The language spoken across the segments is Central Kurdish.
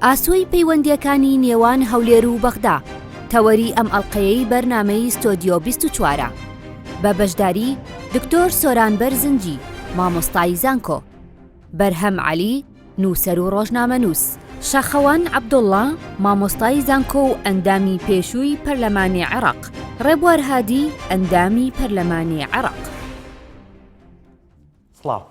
ئاسۆی پەیوەندییەکانی نێوان هەولێر و بەغدا، تەوەری ئەم ئەڵقەیەی بەرنامەی ستۆدیۆ 24 ە. بە بەشداری دکتۆر سۆران بەرزنجی، مامۆستای زانکۆ. بەرهەم عەلی، نووسەر و ڕۆژنامەنووس. شاخەوان عەبدوڵڵا، مامۆستای زانکۆ و ئەندامی پێشووی پەرلەمانی عێراق. ڕێبوار هادی، ئەندامی پەرلەمانی عێراق. سڵاو.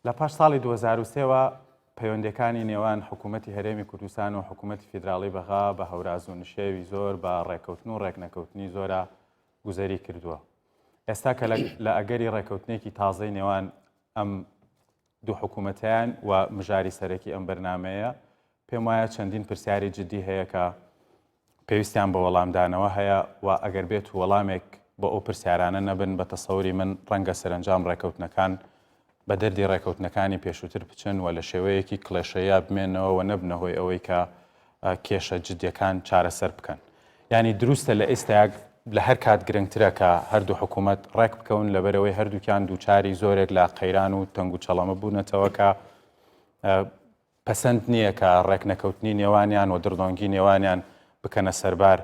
لە پاش ساڵی 2003 وە پەیوەندیەکانی نێوان حکوومەتی هەرێمی کوردستان و حکوومەتی فیدراڵی بەغا بە هەوراز و نشێوی زۆر بە ڕێکەوتن و ڕێکنەکەوتنی زۆرە گوزەری کردووە. ئێستا کە لە ئەگەری ڕێکەوتنێکی تازەی نێوان ئەم دوو حکوومەتیان و مژاری سەرەکی ئەم بەرنمەیە پێم وایە چەندین پرسیاری جددی هەیە کە پێویستیان بە وەڵامدانەوە هەیە و ئەگەر بێت وەڵامێک بۆ ئەو پرسیارانە نەبن بە تەسەوری من ڕەنگە سەرەنجام ڕێکەوتنەکان بە دەردی ڕێکەوتنەکانی پێشووتر بچن و لە شێوەیەکی کڵێشەیە بمێنەوە و نەبنە هۆی ئەوەی کە کێشە جدیەکان چارەسەر بکەن. یانی دروستە لە ئێستایا لە هەر کات گرنگترە کە هەردوو حکوومەت ڕێک بکەون لەبەرئەوەی هەردووکیان دووچاری زۆرێک لە قەیران و تەنگ و چەڵەمە بوونەتەوە کە پەسەند نییە کە ڕێکنەکەوتنی نێوانیان و دڕدۆنگی نێوانیان بکەنە سەربار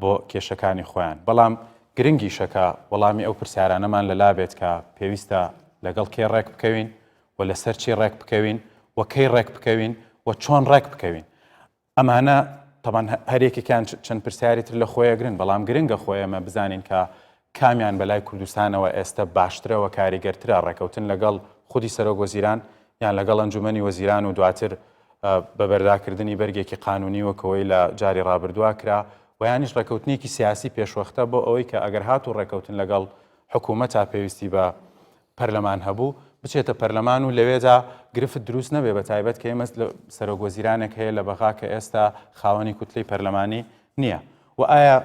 بۆ کێشەکانی خۆیان. بەڵام گرنگیشە کە وەڵامی ئەو پرسیارانەمان لەلا بێت کە پێویستە لەگەڵ کێ ڕێک بکەوین و لەسەر چی ڕێک بکەوین و کەی ڕێک بکەوین و چۆن ڕێک بکەوین. ئەمانە تەبعەن هەر یەکێکیان چەند پرسیاری تر لە خۆی ئەگرن، بەڵام گرنگە خۆ ئێمە بزانین کە کامیان بەلای کوردستانەوە ئێستە باشترە و کاریگەرترە، ڕێکەوتن لەگەڵ خودی سەرۆک وەزیران یان لەگەڵ ئەنجومەنی وەزیران و دواتر بە بەرداکردنی بەرگێکی قانونی وەک ئەوەی لە جاری ڕابردووا کرا و یانیش ڕێکەوتنێکی سیاسی پێشوەختە بۆ ئەوەی کە ئەگەر هاتوو ڕێکەوتن لەگەڵ حکوومەتا پێویستی بە پەرلەمان هەبوو بچێتە پەرلەمان و لەوێدا گرفت دروست نەبێ بە تایبەت کە ئێمە سەرۆک وەزیرانێک هەیە لە بەغا کە ئێستا خاوەنی کوتلەی پەرلەمانی نییە و ئایا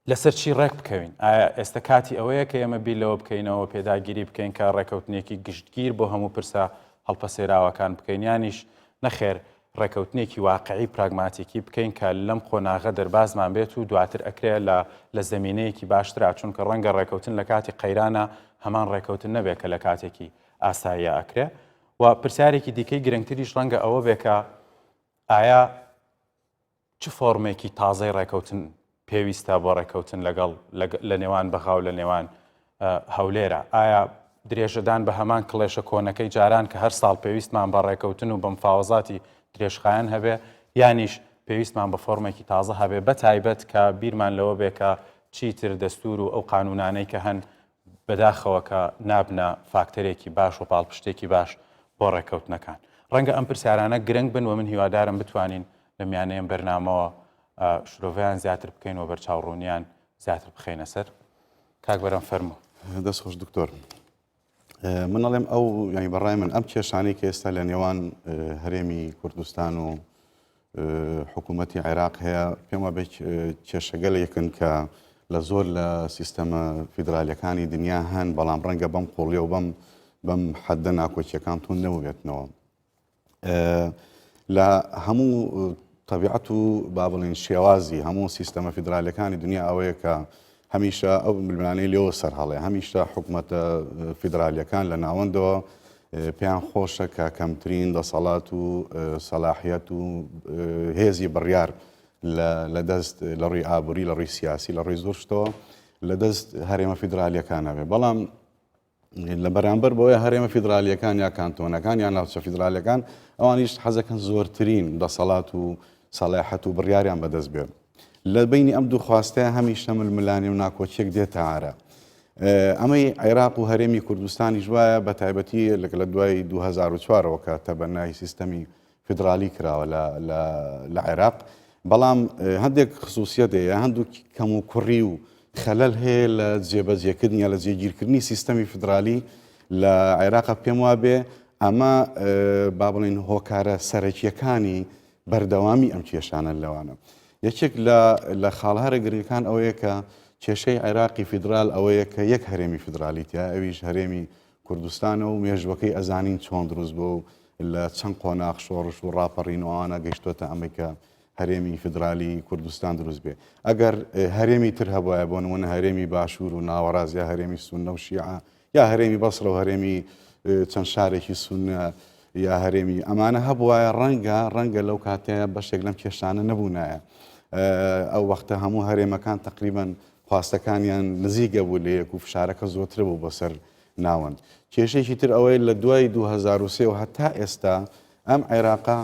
لەسەر چی ڕێک بکەوین؟ ئایا ئێستا کاتی ئەوەیە کە ئێمە بیر لەوە بکەینەوە پێداگیری بکەین کە ڕێکەوتنێکی گشتگیر بۆ هەموو پرسە هەڵپەسێراوەکان بکەین یانیش نەخێر ڕێکەوتنێکی واقعی پراگماتیکی بکەین کە لەم قۆناغە دەربازمان بێت و دواتر ئەکرێ لە لە زەمینەیەکی باشترا چونکە ڕەنگە ڕێکەوتن لە کاتی قەیرانە هەمان ڕێکەوتن نەبێت کە لە کاتێکی ئاساییە ئەکرێ و پرسیارێکی دیکەی گرنگتریش ڕەنگە ئەوە بێ کە ئایا چ فۆرمێکی تازەی ڕێکەوتن پێویستە بۆ ڕێکەوتن لەگەڵ لە نێوان بەغا و لە نێوان هەولێرە؟ ئایا درێژەدان بە هەمان کڵێشە کۆنەکەی جاران کە هەر ساڵ پێویستمان بە ڕێکەوتن و بە مفاوەزاتی درێژخایەن هەبێ یانیش پێویستمان بە فۆرمێکی تازە هەبێ بە تایبەت کە بیرمان لەوە بێ کە چیتر دەستور و ئەو قانونانەی کە هەن بەداخەوە کە نابنە فاکتەرێکی باش و پاڵپشتێکی باش بۆ ڕێککەوتنەکان. ڕەنگە ئەم پرسیارانە گرنگ بن و من هیوادارم بتوانین لە میانەی ئەم بەرنامەوە شرۆڤەیان زیاتر بکەین و بەرچاوڕوونیان زیاتر بخەینە سەر. کاک بەرەم فەرموو. دەست خۆش دکتۆر. من ئەڵێم ئەو یانی بەڕای من ئەم کێشانەی کە ئێستا لە نێوان هەرێمی کوردستان و حکوومەتی عێراق هەیە پێم وابێ کێشەگەلێکن کە لە زۆر لە سیستەمە فیدرالیەکانی دنیا هەن بەڵام ڕەنگە بەم قوڵی و بەم بەم حەدە ناکۆکیەکان تون نەبووبێتنەوە لە هەموو تەبیعەت و با بڵێن شێوازی هەموو سیستەمە فیدرالیەکانی دنیا ئەوەیە کە هەمیشە ئەو ململانێی لێوە سەرهەڵێ، هەمیشە حکومەتە فیدرالیەکان لە ناوەندەوە پێیان خۆشە کە کەمترین دەسەڵات و سەلاحیەت و هێزی بڕیار لە دەست لە ڕووی ئابووری لە ڕووی سیاسی لە ڕووی زۆر شتەوە لە دەست هەرێمە فیدرالیەکان هەبێ بەڵام لە بەرامبەر بەوەی هەرێمە فیدرالیەکان یا کانتۆنەکان یا ناوچە فیدرالیەکان ئەوانیش حەزەکەن زۆرترین دەسەڵات و سەلاحەت و بڕیاریان بەدەست بێ لە بینی ئەم دوو خواستەیە هەمیشە ململانێ و ناکۆکیەک دێتە ئارا ئەمەی عێراق و هەرێمی کوردستانیش وایە بە تایبەتی لەگەڵ لە دوای 2004ەوە کە تەبەنای سیستەمی فیدرالی کراوە لە عێراق، بەڵام هەندێک خسوسیەت هەیە، هەندوو کەم و کوڕی و خەلەل هەیە لە جێبەجێکردنی یا لە جێگیرکردنی سیستەمی فیدرالی لە عێراق پێم وابێ ئەمە با بڵێین هۆکارە سەرەکیەکانی بەردەوامی ئەم کێشانە لەوانە یەکێک لە لە خاڵ هەرە گرنگەکان ئەوەیە کە کێشەی عێراقی فیدرال ئەوەیە کە یەک هەرێمی فیدرالی تیا ئەویش هەرێمی کوردستانە و مێژوەکەی ئەزانین چۆن دروست بوو و لە چەند قۆناغ شۆڕش و ڕاپەڕین و ئەوانە گەیشتۆتە ئەمەی کە هەرێمی فیدرالی کوردستان دروست بێ. ئەگەر هەرێمی تر هەبوایە بۆ نمونە هەرێمی باشوور و ناوەڕاست یا هەرێمی سوننە و شیعە یا هەرێمی بەسڕە و هەرێمی چەند شارێکی سوننە. یا هەرێمی ئەمانە هەبوایە ڕەنگە ڕەنگە لەو کاتەیە بەشێک لەم کێشانە نەبوونایە ئەو وەختە هەموو هەرێمەکان تقریبان خواستەکانیان نزیکە بوو لە یەک و فشارەکە زۆرتر بوو بۆ سەر ناوەند. کێشەیەکی تر ئەوەیە لە دوای 2003 و هەتا ئێستا ئەم عێراقە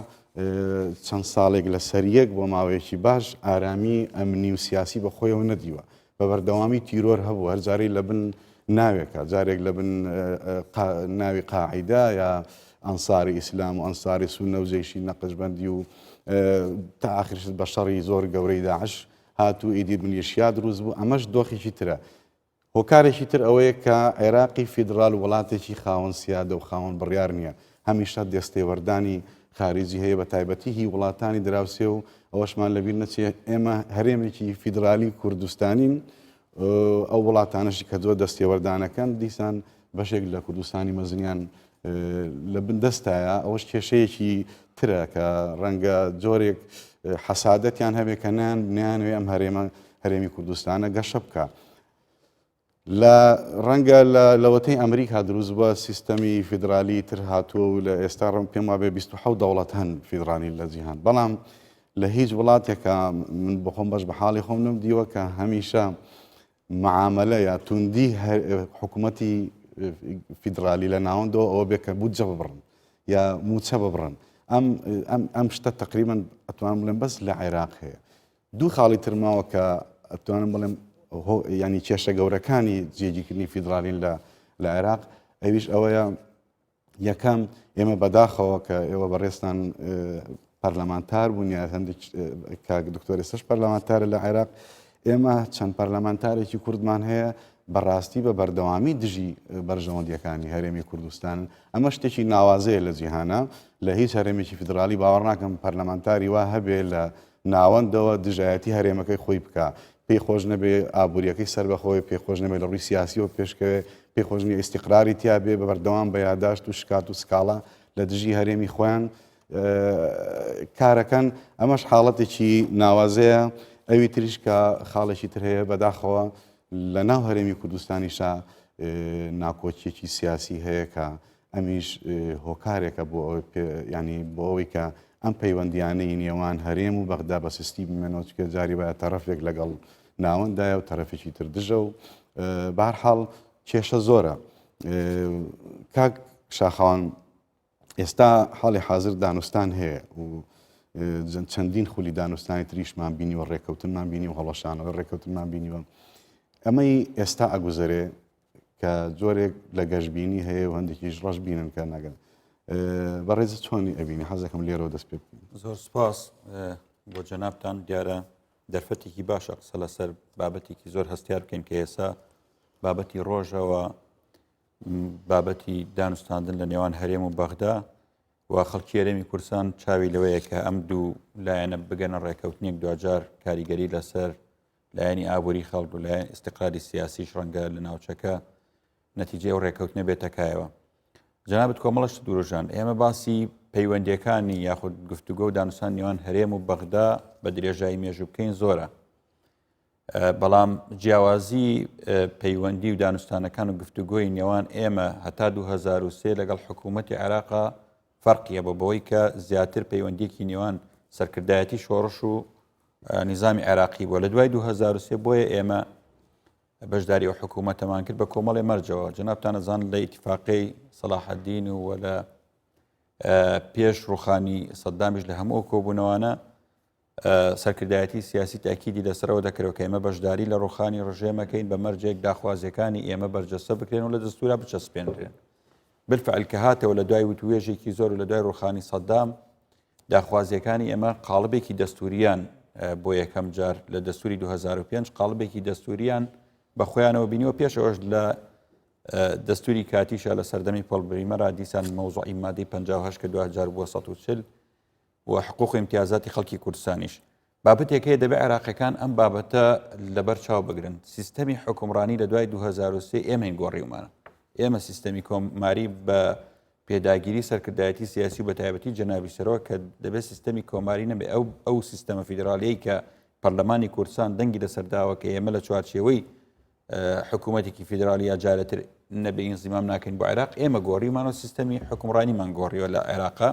چەند ساڵێک لە سەریەک بۆ ماوەیەکی باش ئارامی ئەمنی و سیاسی بە خۆیەوە نەدیوە. بە بەردەوامی تیرۆر هەبوو هەر جارەی لە بن ناوێکە جارێک لە بن ناوی قاعیدە یا ئەنساری ئیسلام و ئەنساری سوننە و جەیشی نەقشبەندی و تا ئاخرش بە شەڕی زۆر گەورەی داعش هات و ئیدی میلیشیا دروست بوو ئەمەش دۆخێکی ترە. هۆکارێکی تر ئەوەیە کە عێراقی فیدڕال وڵاتێکی خاوەن سیادە و خاوەن بڕیار نییە، هەمیشە دەستێوەردانی خاریجی هەیە بە تایبەتی هی وڵاتانی دراوسێ و ئەوەشمان لەبیر نەچێ ئێمە هەرێمێکی فیدرالی کوردستانین ئەو وڵاتانەشی کە زۆر دەستێوەردانەکەن دیسان بەشێک لە کوردستانی مەزنیان لە بن دەستایە ئەوەش کێشەیەکی ترە کە ڕەنگە جۆرێک حەسادەتیان هەبێ کە نیان نیانوێ ئەم هەرێمە هەرێمی کوردستانە گەشە بکە. لە ڕەنگە لە لەوەتەی ئەمریکا دروست بووە سیستەمی فیدرالی تر هاتووە و لە ئێستا ڕم پێم وابێ 27 دەوڵەت هەن فیدرالی لە جیهان بەڵام لە هیچ وڵاتێکە من بخۆم بەش بە حاڵی خۆم نم دیوە کە هەمیشە معاملە یا توندی حکوومەتی فیدرالی لە ناوەندەوە ئەوە بێ کە بودجە ببڕن یا موچە ببڕن ئەم ئەم ئەم شتە تقریبا ئەتوانم بڵێم بەس لە عێراق هەیە دوو خاڵی تر ماوە کە ئەتوانم بڵێم ینی کێشە گەورەکانی جێگیرکردنی فیدراڵین لە لە عێراق ئەویش ئەوەیە یەکەم ئێمە بەداخەوە کە ئێوە بەڕێستان پەرلەمانتار بوون یا هەندێک کاک دکتۆر ئێستاش پەرلەمانتارە لە عێراق ئێمە چەند پەرلەمانتارێکی کوردمان هەیە بەڕاستی بە بەردەوامی دژی بەرژەوەندیەکانی هەرێمی کوردستان ئەمە شتێکی ناوازەیە لە جیهانە لە هیچ هەرێمێکی فیدراڵی باوەڕ ناکەم پەرلەمانتاری وا هەبێ لە ناوەندەوە دژایەتی هەرێمەکەی خۆی بکا، پێی خۆش نەبێ ئابووریەکەی سەربەخۆ بێ، پێی خۆش نەبێ لە ڕووی سیاسیەوە پێشکەوێ، پێی خۆش نیە ئیستیقراری تیا بێ، بە بەردەوام بە یاداشت و شکات و سکاڵا لە دژی هەرێمی خۆیان کارەکەن، ئەمەش حاڵەتێکی ناوازەیە، ئەوی تریش کە خاڵێکی تر هەیە بەداخەوە لە ناو هەرێمی کوردستانیشا ناکۆکیەکی سیاسی هەیە کە ئەمیش هۆکارێکە بۆ ینی بۆ ئەوەی کە ئەم پەیوەندیانەی نێوان هەرێم و بەغدا بە سستی بمێنەوە چکە جاری وایە تەرەفێک لەگەڵ ناوەندایە و تەرەفێکی تر دژە و بارحاڵ کێشە زۆرە کاک شاخەوان ئێستا حاڵی حاضر دانوستان هەیە و چەندین خولی دانوستانی تریشمان بینیوە ڕێککەوتنمان بینی و هەڵەشانەوە ڕێککەوتنمان بینیوە ئەمەی ئێستا ئەگوزەرێ کە جۆرێک لە گەشببینی هەیە و هەندێکیش ڕەش بینن کە ناگەن بەڕێز چۆنی ئەبینی حەزەکەم لێرەوە دەست پێ بکەین زۆر سپاس بۆ جەنابتان دیارە دەرفەتێکی باشە قسە لەسەر بابەتێکی زۆر هەستیار بکەین کە ئێسا بابەتی ڕۆژەوە بابەتی دانوستاندن لە نێوان هەرێم و بەغدا و خەڵکی هەرێمی کوردستان چاوی لەوەیە کە ئەم دوو لایەنە بگەنە ڕێکەوتنێک دواجار کاریگەری لەسەر لایەنی ئابووری خەڵک و لایەن ئیستقراری سیاسیش ڕەنگە لە ناوچەکە نەتیجەی ئەو ڕێکەوتنە بێتە کایەوە. جەنابت کۆمەڵە شت وروژان ئێمە باسی پەیوەندیەکانی یاخود گفتوگۆ و دانوسان نێوان هەرێم و بەغدا بە درێژایی مێژوو بکەین زۆرە بەڵام جیاوازی پەیوەندی و دانوستانەکان و گفتوگۆی نێوان ئێمە هەتا 2023 لەگەڵ حکوومەتی عێراقا فەرقیە بۆ بەوەی کە زیاتر پەیوەندیەکی نێوان سەرکردایەتی شۆڕش و نیزامی عێراقی بووە لە دوای 2023 بۆیە ئێمە بەشداری ئەو حکوومەتەمان کرد بە کۆمەڵی مەرجەوە جەنابتان ئەزان لە ئیتفاقەی سەلاحەدین و لە پێش ڕوخانی سەدامیش لە هەموو کۆبوونەوانە سەرکردایەتی سیاسی تاکیدی لەسەرەوە دەکرێت کە ئێمە بەشداری لە ڕوخانی ڕژێمەکەین بە مەرجێک داخوازیەکانی ئێمە بەرجەستە بکرێن و لە دەستورا بچەسپێنرێن بالفعل کە هاتەوە لە دوای وتوێژێکی زۆر و لە دوای ڕوخانی سەدام داخوازیەکانی ئێمە قاڵبێکی دەستوریان بۆ یەکەم جار لە دەستوری 2005 قاڵبێکی دەستوریان بە خۆیانەوە بینیوە پێش ئەوەش لە دەستوری کاتیشە لە سەردەمی پۆل بریمەرا دیسان مەوزوعی مادەی 58 کە دوجار بووە 140 و حقوق امتیازاتی خەڵکی کوردستانیش بابەتێک هەیە دەبێت عێراقیەکان ئەم بابەتە لەبەر چاو بگرن سیستەمی حکومڕانی لە دوای 2023 ئێمەین گۆڕیومانە ئێمە سیستەمی کۆماری بە پێداگیری سەرکردایەتی سیاسی و بەتایبەتی جەنابی سەرۆک کە دەبێت سیستەمی کۆماری نەبێ ئەو ئەو سیستەمە فیدرالیەی کە پەرلەمانی کوردستان دەنگی لەسەر داوە کە ئێمە لە چوارچێوەی. حکوومەتێکی فیدرالی یا جارێتر نەبێ ئینزیمام ناکەین بۆ عێراق ئێمە گۆڕیمان و سیستەمی حکومڕانیمان گۆڕیوە لە عێراقا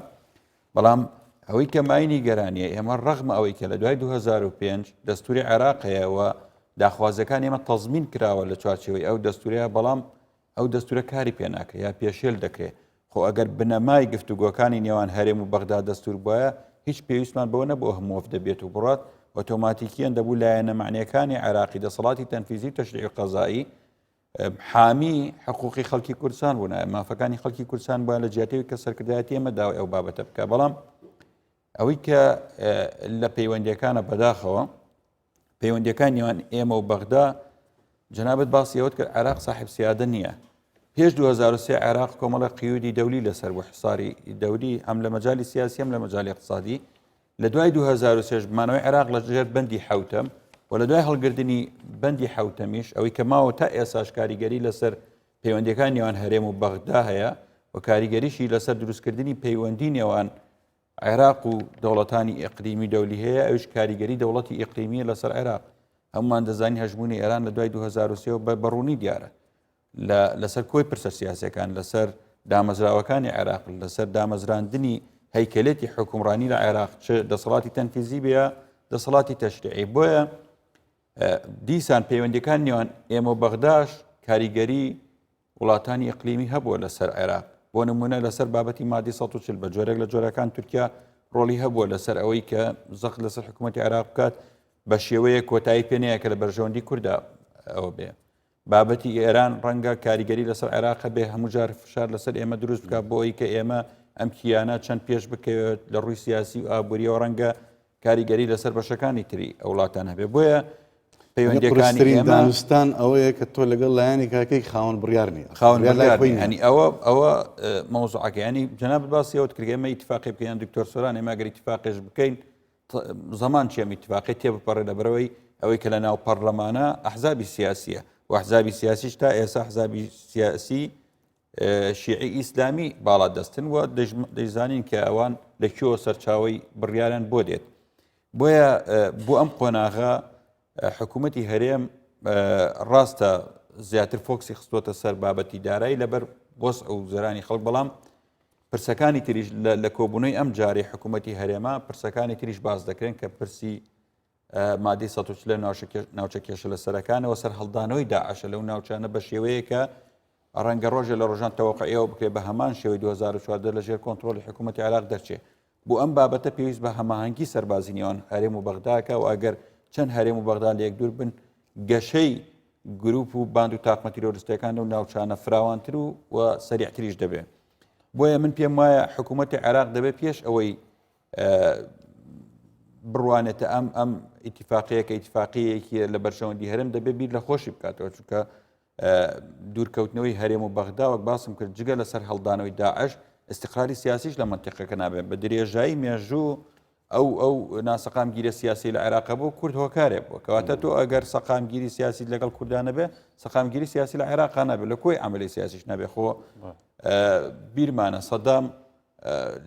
بەڵام ئەوەی کە مای نیگەرانیە ئێمە ڕەغمە ئەوەی کە لە دوای 2005 دەستوری عێراق هەیە و داخوازەکان ئێمە تەزمین کراوە لە چوارچێوەی ئەو دەستورەیە بەڵام ئەو دەستورە کاری پێ ناکرێ یا پێشێل دەکرێ خۆ ئەگەر بنەمای گفتوگۆکانی نێوان هەرێم و بەغدا دەستور بواە هیچ پێویستمان بەوە نەبوو هەموو وەفدە بێت و بڕات ئۆتۆماتیکیان دەبوو لایەنە مەعنیەکانی عێراقی دەسەڵاتی تەنفیزی و تەشریعی قەزایی حامی حقوقی خەڵکی کوردستان بوون مافەکانی خەڵکی کوردستان بووە لە جیاتەوەی کە سەرکردایەتی ئێمە داوای ئەو بابەتە بکە بەڵام ئەوەی کە لە پەیوەندیەکانە بەداخەوە پەیوەندیەکان نێوان ئێمە و بەغدا جەنابەت باسی ئەوت کرد عێراق صاحب سیادە نییە پێش 2023 عێراق کۆمەڵە قیودی دەولی لەسەر بوو حساری دەولی هەم لە مەجای سیاسی هەم لە مەجای اقتصادی لە دوای 2023 مانەوەی عێراق لە ژێر بەندی حوتەم و لە دوای هەڵگردنی بەندی حوتەمیش ئەوەی کە ماوە تا ئێساش کاریگەری لەسەر پەیوەندیەکان نێوان هەرێم و بەغدا هەیە و کاریگەریشی لەسەر دروستکردنی پەیوەندی نێوان عێراق و دەوڵەتانی ئیقلیمی دەولی هەیە، ئەویش کاریگەری دەوڵەتی ئیقلیمیە لەسەر عێراق. هەمومان دەزانین هەژموونی ئێران لە دوای 2023 بە بەڕوونی دیارە لەسەر کۆی پرسە سیاسەکان، لەسەر دامەزراوەکانی عێراق، لەسەر دامەزراندنی هەیکەلێتی حکومڕانی لە عێراق، چ دەسەڵاتی تەنفیزی بێ دەسەڵاتی تەشریعی. بۆیە دیسان پەیوەندیەکان نێوان ئێمە و بەغداش کاریگەری وڵاتانی ئیقلیمی هەبووە لەسەر عێراق، بۆ نموونە لەسەر بابەتی مادەی 140 بە جۆرێک لە جۆرەکان تورکیا ڕۆڵی هەبووە لەسەر ئەوەی کە زەخت لەسەر حکوومەتی عێراق بکات بە شێوەیە کۆتایی پێنەیە کە لە بەرژەوەندی کووردا ئەوە بێ. بابەتی ئێران ڕەنگە کاریگەری لەسەر عێراق هەبێ هەموو جار فشار لەسەر ئێمە دروست بکات بۆ ئەوەی کە ئێمە ئەم کیانە چەند پێش بکەوێت لە ڕووی سیاسی و ئابووریەوە ڕەنگە کاریگەری لەسەر بەشەکانی تری ئەو وڵاتان هەبێ بۆیە پەیوەندیەکانی دانوستان ئەوەیە کە تۆ لەگەڵ لایەنی کاکەی خاوەن بڕیار نیە خاوەن بڕیار خۆی ینی ئەوە ئەوە مەوزوعەکە ینی جەناب باسی ئەوت کرد ئێمە ئیتفاقی بکەین دکتۆر سۆران ئێمە گەر ئیتفاقێش بکەین زەمان چیە ئیتفاقی تێ بپەڕێ لەبەرەوەی ئەوەی کە لە ناو پەرلەمانە ئەحزابی سیاسیە و ئەحزابی سیاسیش تا ئێستا حزابی سیاسی شیعی ئیسلامی باڵادەستن و دەیزانین کە ئەوان لە کوێوە سەرچاوەی بڕیاریان بۆ دێت. بۆیە بۆ ئەم قۆناغە حکوومەتی هەرێم ڕاستە زیاتر فۆکسی خستووەتە سەر بابەتی دارایی لەبەر وەزع و گوزەرانی خەڵک بەڵام پرسەکانی تریش لە کۆبوونەوەی ئەم جارەی حکوومەتی هەرێمە پرسەکانی تریش باس دەکرێن کە پرسی مادەی 140 لە ناوچە کێشە لەسەرەکانەوە سەرهەڵدانەوەی داعشە لەو ناوچانە بە شێوەیەکە ڕەنگە ڕۆژێ لە ڕۆژان تەوەقعی ئەوە بکرێت بە هەمان شێوەی 2014 لە ژێر کۆنترۆڵی حکوومەتی عێراق دەرچێ. بۆ ئەم بابەتە پێویست بە هەماهەنگی سەربازی نێوان هەرێم و بەغداکە و ئەگەر چەند هەرێم و بەغدا لە یەک دوور بن گەشەی گروپ و باند و تاقمە تیرۆریستەکان لەو ناوچانە فراوانتر و و سەریعتریش دەبێت. بۆیە من پێم وایە حکوومەتی عێراق دەبێت پێش ئەوەی بڕوانێتە ئەم ئەم ئیتیفاقەیە کە ئیتیفاقیەکی لە بەرژەوەندی هەرێم دەبێت بیر لە خۆشی بکاتەوە چونکە دوورکەوتنەوەی هەرێم و بەغدا وەک باسم کرد جگە لەسەر هەڵدانەوەی داعش استقراری سیاسیش لە منتیقەکە نابێت بە درێژایی مێژوو ئەو ئەو ناسەقامگیرە سیاسی لە عێراق بۆ کورد هۆکارێ بووە کەواتە تۆ ئەگەر سەقامگیری سیاسی لەگەڵ کوردان نەبێ سەقامگیری سیاسی لە عێراق نابێت لە کۆی عملی سیاسیش نابێ خۆ بیرمانە سەدام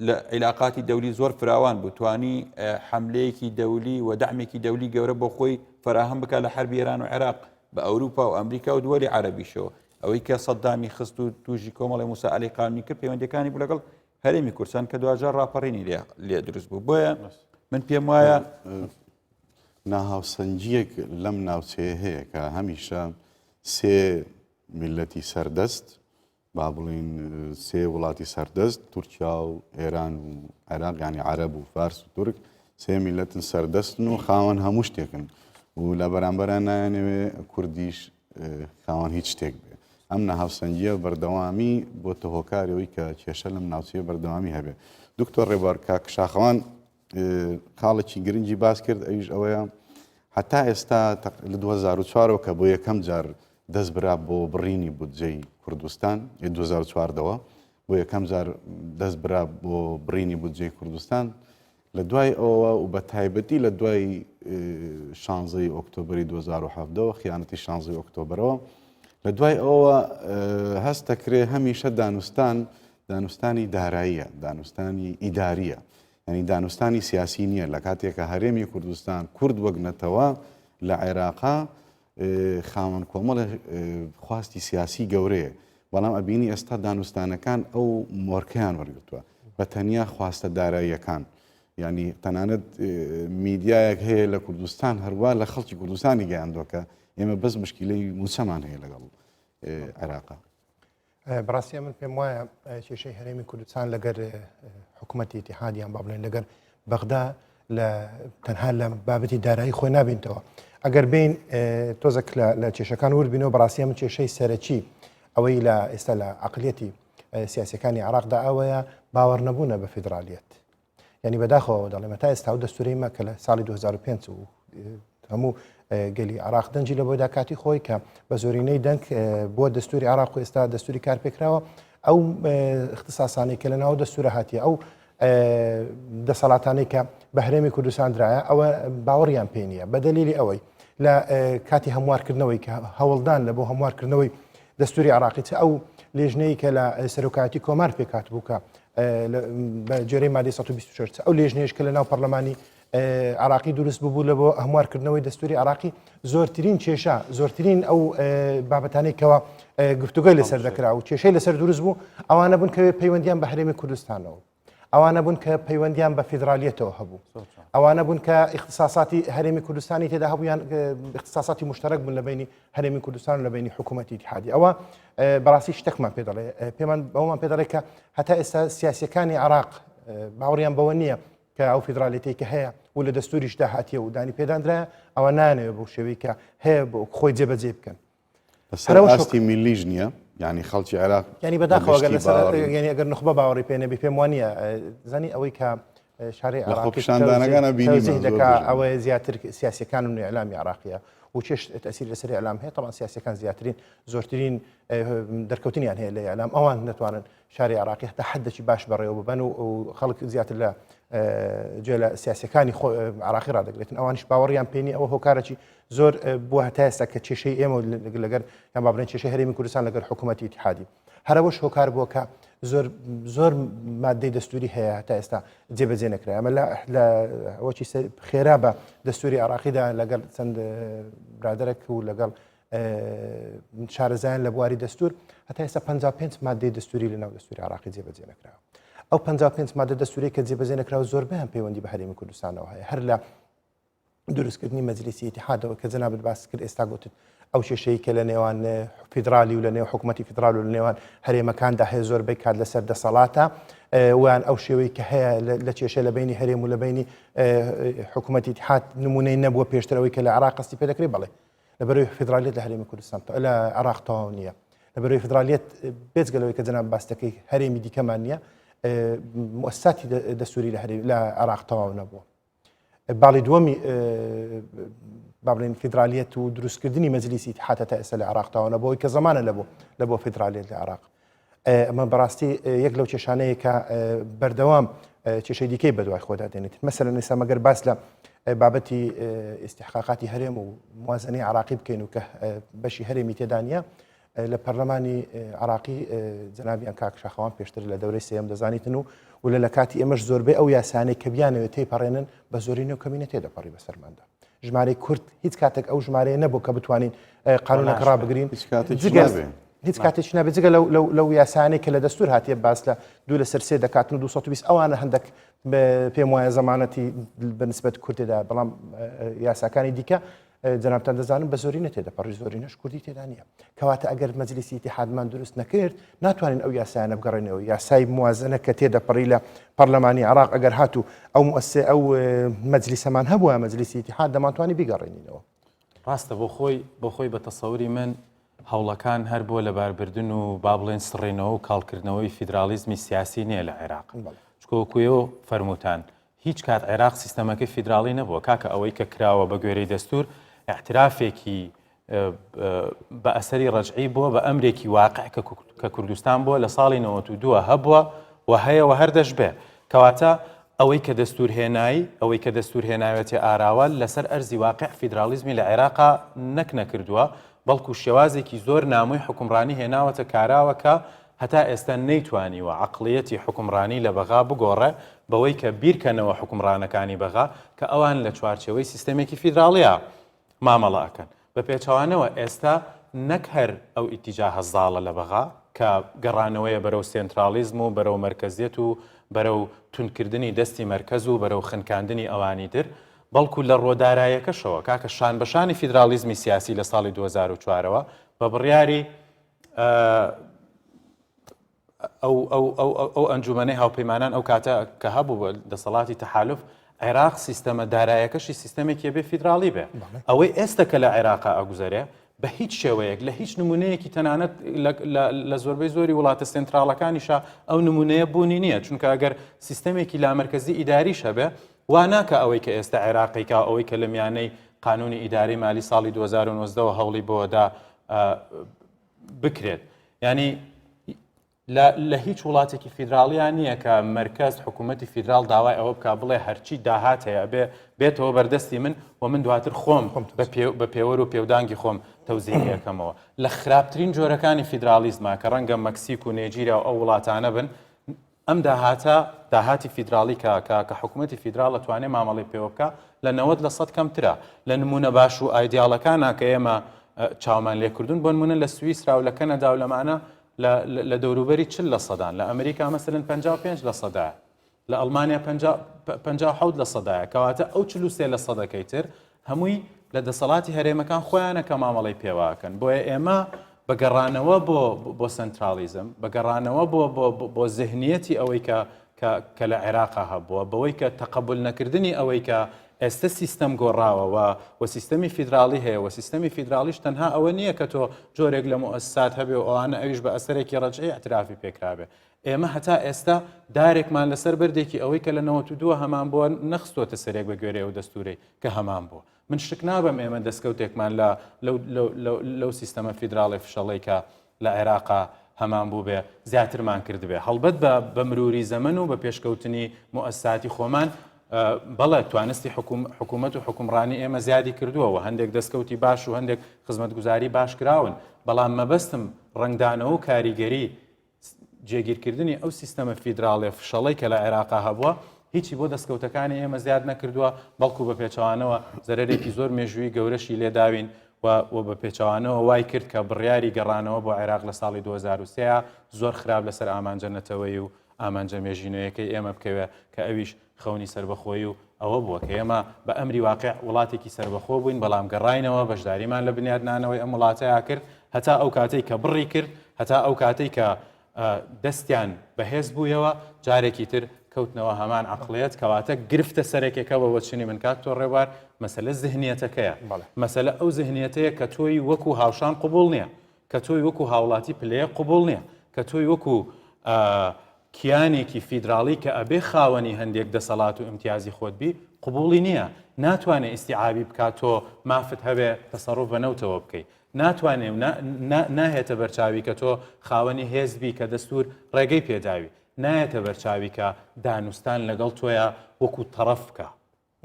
لە عیلاقاتی دەولی زۆر فراوان بوو توانی حملەیەکی دەولی و دەعمێکی دەولی گەورە بۆ خۆی فراهەم بکە لە حربی ئێران و عێراق بە ئەوروپا و ئەمریکا و دووەلی عەربیشەوە ئەوەی کە سەدامی خست و توژی کۆمەڵی موسا علی قانونی کرد پەیوەندەکانی بوو لەگەڵ هەرێمی کوردستان کە دواجار ڕاپەڕینی لێ دروست بوو بۆیە من پێم وایە ناهاوسەنگیەک لەم ناوچەیە هەیە کە هەمیشە سێ میلەتی سەردەست با بڵێین سێ وڵاتی سەردەست تورکیا و ئێران و عێراق یانی عەرەب و فارس و تورک سێ میلەتن سەردەستن و خاوەن هەموو شتێکن و لە بەرامبەرا نایانەوێ کوردیش خاوەن هیچ شتێک بێ ئەم ناهاوسەنگیە بەردەوامی بۆتە هۆکارەوەی کە کێشە لەم ناوچەیە بەردەوامی هەبێ دکتۆر ڕێبوار کاک شاخەوان خاڵێکی گرنگی باس کرد ئەویش ئەوەیە هەتا ئێستا لە 2004ەوە کە بۆ یەکەم جار دەست برا بۆ بڕینی بودجەی کوردستان 2014ەوە بۆ یەکەم جار دەست برا بۆ بڕینی بودجەی کوردستان لە دوای ئەوە و بە تایبەتی لە دوای شانزەی ئۆکتۆبری 2017ەوە خیانەتی شانزەی ئۆکتۆبرەوە لە دوای ئەوە هەست دەکرێ هەمیشە دانوستان دانوستانی داراییە دانوستانی ئیداریە یانی دانوستانی سیاسی نییە لە کاتێکە هەرێمی کوردستان کورد وەک نەتەوە لە عێراقا. خاوەن کۆمەڵێ خواستی سیاسی گەورەیە، بەڵام ئەبینی ئێستا دانوستانەکان ئەو مۆرکەیان وەرگرتووە بە تەنیا خواستە داراییەکان. یعنی تەنانەت میدیایەک هەیە لە کوردستان هەروە لە خەڵکی کوردستانی گەیاندووە کە ئێمە بەس مشکلەی مووچەمان هەیە لەگەڵ عێراقا. بەڕاستی من پێم وایە کێشەی هەرێمی کوردستان لەگەر حکوومەتی ئیتیحادیان با بڵێن لەگەر بەغدا لە تەنها لە بابەتی دارایی خۆی نابینتەوە ئەگەر بین تۆزەک لە کێشەکان وردبینەوە بەڕاستی من کێشەی سەرەکی ئەوەی لە ئێستا لە عقلیەتی سیاسەکانی عراقدا ئەوەیە باوەڕ نەبوونە بە فیدراالیت یعنی بەداخەوە دەڵێمە تا ئێستا و دەستورەی مە کە لە ساڵی 2005 و هەموو گەلی عراق دەنجی لە بۆدا کاتی خۆی کە بە زۆرینەی دەنگ بۆ دەستوری عراق و ئێستا دەستوری کار پێکراوە ئەو اختصاسانەی کە لە ناو دەستورە هاتیە ئەو دەسەڵاتانەی کە بە هەرێمی کوردستان درایە ئەوە باوەڕیان پێ نییە بە دەلیلی ئەوەی لە کاتی هەموارکردنەوەی کە هەوڵدان لە بۆ هەموارکردنەوەی دەستوری عراقی چ ئەو لێژنەی کە لە سەرۆکایەتی کۆمار پێکات بوو کە بە جێرەی مادەی 126 ئەو لێژنەیەش کە لە ناو پەرلەمانی عراقی دروست ببوو لە بۆ هەموارکردنەوەی دەستوری عراقی زۆرترین کێشە زۆرترین ئەو بابەتانەی کەەوە گفتوگۆی لەسەر دەکرا و کێشەی لەسەر دروست بوو ئەوانە بوون کە پەیوەندیان بە هەرێمی کوردستانەوە ئەوانە بوون کە پەیوەندیان بە فیدراالیەتەوە هەبوو ئەوانە بوون کە اختصاصاتی هەرێمی کوردستانی تێدا هەبوویان اختصاصاتی مشترک بوون لە بینی هەرێمی کوردستان و لە بینی حکوومەتی ئیتحادی ئەوە بەڕاستی شتێکمان پێ دەڵێ پێمان بەومان پێ دەڵێ کە هەتا ئێستا سیاسەکانی عراق باوەڕیان بەوە نییە کە ئەو فیدرالیتەی کە هەیە و لە دەستوریشدا هاتیە و دانی پێدانرایە ئەوە نانەوێ بەو شێوەی کە هەیە بۆ خۆی جێبەجێ بکەن. لەسەر ئاستی میللیش نییە یعنی خەڵکی عێراق ینی بەداخەوە گەر لەسەر یعنی ئەگەر نخبە باوەڕی پێ نەبی پێم وانە زانی ئەوەی کە شاری خۆپیشاندانەکانە بینی دەکا ئەوەیە زیاتر سیاسەکان و ئیعلامی عراقیە و چێش تەسیر لەسەر ئیعلام هەیە طبعا سیاسەکان زیاترین زۆرترین دەرکەوتنیان هەیە لە ئیعلام ئەوان نتوانن شاری عراقی هەتا حدێکی باش بەڕێوە ببەن و خەڵک زیاتر لە جێ لە سیاسەکانی عراقی ڕادەگرێتن ئەوانش باوەڕیان پێنی ئەوە هۆکارێکی زۆر بووە هەتا ئێستا کە کێشەی ئێمە لەگەر یان با بڵێن کێشەی هەرێمی کوردستان لەگەر حکوومەتی ئیتحادی هەرەوەش هۆکار بووە کە زۆر زۆر مادەی دەستوری هەیە هەتا ئێستا جێبەجێ نەکرا ئەمە لە ئەوەی خێرا بە دەستوری عراقیدا لەگەڵ چەند برادەرێک و لەگەڵ شارەزایان لە بواری دەستور هەتا ئێستا 55 مادەی دەستوری لە ناو دەستوری عراقی جێبەجێ نەکراوە ئەو 55 مادە دەستوری کە جێبەجێ نەکراوە زۆربەیان پەیوەندی بە هەرێمی کوردستانەوە هەیە هەر لە دروستکردنی مەجلیسی ئیتیحادەوە کە جەنابت باس کرد ئێستا گوتت ئەو کێشەی کە لە نێوان فیدرالی و لە نێو حکوومەتی فیدرال و لە نێوان هەرێمەکاندا هەیە زۆربەی کات لەسەر دەسەڵاتە ویان ئەو شێوەی کە هەیە لە کێشە لە بینی هەرێم و لە بینی حکوومەتی ئیتیحاد نمونەی نەبووە پێشترەوەی کە لە عراق قستی پێ دەکرێت بڵێ لەبەرەوەی فیدرالیت لە هەرێمی کوردستان لە عراق تەواو نییە لەبەرەوەی فیدرالیت بێجگە لەوەی کە جەناب باس دەکەی هەرێمی دیکەمان نییە موسساتی دەستوری لە هەرێم لە عراق تەواو نەبووە باڵی دووەمی با بڵێن فیدرالیت و دروستکردنی مەجلیسی ئیتحاد تا ئێستا لە عراق تەواو نەبووە کە زەمانە لە بۆ لە بۆ فیدرالیت لە عراق ئەمە بەڕاستی یەک لەو کێشانەیە کە بەردەوام کێشەی دیکەی بەدوای خۆدا دێنێت مەسەلەن ئێستا مەگەر باس لە بابەتی ئیستحقاقاتی هەرێم و موازنەی عراقی بکەین و کە بەشی هەرێمی تێدا نییە لە پەرلەمانی عراقی جەنابیان کاک شاخەوان پێشتر لە دەورەی سێم دەزانیتن و و لە لە کاتی ئێمەش زۆربەی ئەو یاسانەی کە بیانەوێت تێیپەڕێنن بە زۆری نێو کەمینە تێدەپەڕی بەسەرماندا ژمارەی کورد هیچ کاتێک ئەو ژمارەیە نەبوو کە بتوانین قانونەکە ڕابگرین هیچ کاتێکی نابێت جگە لەو یاسانەی کە لە دەستور هاتیە باس لە دوو لەسەر سێ دەکاتن و 220 ئەوانە هەندێک پێم وایە زەمانەتی بەنسبەت کوردێدا بەڵام یاساکانی دیکە جەنابتان دەزانن بە زۆری نەتێدەپەڕی زۆرینەش کوردی تێدا نییە کەواتە ئەگەر مەجلیسی ئیتیحادمان دروست نەکرد ناتوانین ئەو یاسایانە بگەڕێنەوە یاسای موازنە کە تێدەپەڕی لە پەرلەمانی عراق ئەگەر هاتوو ئەو مؤسسە ئەو مەجلیسەمان هەبووە مەجلیسی ئیتیحاد دەمانتوانی بیگەڕێنینەوە. ڕاستە بۆ خۆی بۆ خۆی بە تەسەوری من هەوڵەکان هەر بۆ لەباربردن و با بڵێن سڕینەوە و کاڵکردنەوەی فیدراڵیزمی سیاسی نییە لە عێراق چونکە وەکو ئێوە فەرمووتان هیچ کات عێراق سیستەمەکەی فیدراڵی نەبووە کاکە ئەوەی کە کراوە بە گوێرەی دەستور ئیعترافێکی بە ئەسەری ڕەجعی بووە بە ئەمرێکی واقع کە کوردستان بووە لە ساڵی 92 هەبووە و هەیە و هەر دەشبێ کەواتە ئەوەی کە دەستور هێنای ئەوەی کە دەستور هێناوێتی ئاراوە لەسەر ئەرزی واقع فیدراڵیزمی لە عێراقا نەک نەکردووە بەڵکو شێوازێکی زۆر نامۆی حکومڕانی هێناوەتە کاراوە کە هەتا ئێستا نەیتوانیوە عەقڵیەتی حوکمڕانی لە بەغا بگۆڕێ بەوەی کە بیرکەنەوە حوکمڕانەکانی بەغا کە ئەوان لە چوارچێوەی سیستەمێکی فیدراڵیا مامەڵە ئەکەن. بە پێچەوانەوە ئێستا نەک هەر ئەو ئیتیجاهە زاڵە لە بەغا کە گەڕانەوەیە بەرەو سێنتراڵیزم و بەرەو مەرکەزیەت و بەرەو توندکردنی دەستی مەرکەز و بەرەو خنکاندنی ئەوانی تر، بەڵکو لە ڕووە دارایەکەشەوە کاکە شانبەشانی فیدراڵیزمی سیاسی لە ساڵی 2004 ەوە بە بڕیاری ئەو ئەو ئەو ئەو ئەنجومەنەی هاوپەیمانان ئەو کاتە کە هەبوو بە دەسەڵاتی تەحالف عێراق سیستەمە دارایەکەشی سیستەمێکی بێ فیدراڵی بێ ئەوەی ئێستا کە لە عێراقا ئەگوزەرێ بە هیچ شێوەیەک لە هیچ نمونەیەکی تەنانەت لە زۆربەی زۆری وڵاتە سنتراڵەکانیشا ئەو نمونەیە بوونی نییە چونکە ئەگەر سیستەمێکی لامەرکزی ئیداریش هەبێ وا ناکە ئەوەی کە ئێستا عێراقیکا ئەوەی کە لە میانەی قانونی ئیداری مالی ساڵی 2019 هەوڵی بۆدا بکرێت ینی لە هیچ وڵاتێکی فیدراڵیان نییە کە مرکز حکوومەتتی فیدرال داوای ئەوە بک بڵێ هەرچی داهات هەیە بێ بێتەوە بەردەستی من و من دواتر خۆم بە پێوەر و پێودانگی خۆم تەوزیعەکەمەوە لە خراپترین جۆرەکانی فیدراڵیزما کە ڕەنگە مەکسیک و نێجیریا و ئەو وڵاتانە بن ئەم داهاتە داهاتی فیدراڵی کە کە کە حکوومەتی فیدراڵ ئەتوانێ مامەڵەی پێوە بکا لە 90 لە سەد کەمترە لە نمونە باش و ئایدیاڵەکانە کە ئێمە چاومان لێکردون بۆ نمونە لە سوئیسرا و لە کەنەدا و لەمانە لە دەوروبەری 40 لە سەدان لە ئەمریکا مەسەلەن 55 لە سەدایە لە ئەڵمانیا 57 لە سەدایە کەواتە ئەو 43 لە سەدەکەی تر هەمووی لە دەسەڵاتی هەرێمەکان خۆیانە کە مامەڵەی پێواکەن بۆیە ئێمە بە گەڕانەوە بۆ بۆ سنترالیزم بە گەڕانەوە بۆ بۆ زهنیەتی ئەوەی کە کە لە عێراقا هەبووە بەوەی کە تەقبول نەکردنی ئەوەی کە ئێستا سیستەم گۆڕاوە و و سیستەمی فیدراڵی هەیە و سیستەمی فیدراڵیش تەنها ئەوە نییە کە تۆ جۆرێک لە موئەسسات هەبێ و ئەوانە ئەویش بە ئەسەرێکی ڕەجعی اعترافی پێکرابێ ئێمە هەتا ئێستا دارێکمان لەسەر بەردێکی ئەوەی کە لە 92 هەمان بووە نەخستۆتە سەرێک بە گوێرەی ئەو دەستورەی کە هەمان بووە من شک نابەم ئێمە دەستکەوتێکمان لە لەو سیستەمە فیدراڵی فشەڵەی کە لە عێراقا هەمان بوو بێ زیاترمان کردبێ هەڵبەت بە بە مروری زەمن و بە پێشکەوتنی موئەسساتی خۆمان بەڵێ توانستی حکوومەت و حکومڕانی ئێمە زیادی کردووە و هەندێک دەستکەوتی باش و هەندێک خزمەتگوزاری باش کراون بەڵام مەبەستم ڕەنگدانەوە و کاریگەری جێگیرکردنی ئەو سیستەمە فیدراڵیە فشەڵەی کە لە عێراقا هەبووە هیچی بۆ دەستکەوتەکانی ئێمە زیاد نەکردووە، بەڵکو بە پێچەوانەوە زەرەرێکی زۆر مێژوویی گەورەشی لێداوین و و بە پێچەوانەوە وای کرد کە بڕیاری گەڕانەوە بۆ عێراق لە ساڵی 2003 زۆر خراپ لەسەر ئامانجە نەتەوەیی و ئامانجە مێژینەیەکەی ئێمە بکەوێ کە ئەویش خەونی سەربەخۆیی و ئەوە بووە کە ئێمە بە ئەمری واقع وڵاتێکی سەربەخۆ بووین بەڵام گەڕاینەوە بەشداریمان لە بنیادنانەوەی ئەم وڵاتەیا کرد هەتا ئەو کاتەی کە بڕی کرد هەتا ئەو کاتەی کە دەستیان بەهێز بوویەوە جارێکی تر کەوتنەوە هەمان عقلێت کەواتە گرفتە سەرەکێکە بە وەچنی من کاک تۆ ڕێوار مەسەلە زهنیەتەکەیە مەسەلە ئەو زهنیەتەیە کە تۆی وەکو هاوشان قوبول نییە کە تۆی وەکو هاوڵاتی پلەیە قوبول نییە کە تۆی وەکو کیانێکی فیدراڵی کە ئەبێ خاوەنی هەندێک دەسەڵات و ئیمتیازی خۆت بی قبوڵی نییە، ناتوانێ ئیستیعابی بکا تۆ مافت هەبێ تەسەڕوف بە نەوتەوە بکەی، ناتوانێ و ناهێتە بەرچاوی کە تۆ خاوەنی هێز بی کە دەستوور ڕێگەی پێداوی، نایەتە بەرچاوی کە دانوستان لەگەڵ تۆیا وەکو تەڕەف بکا.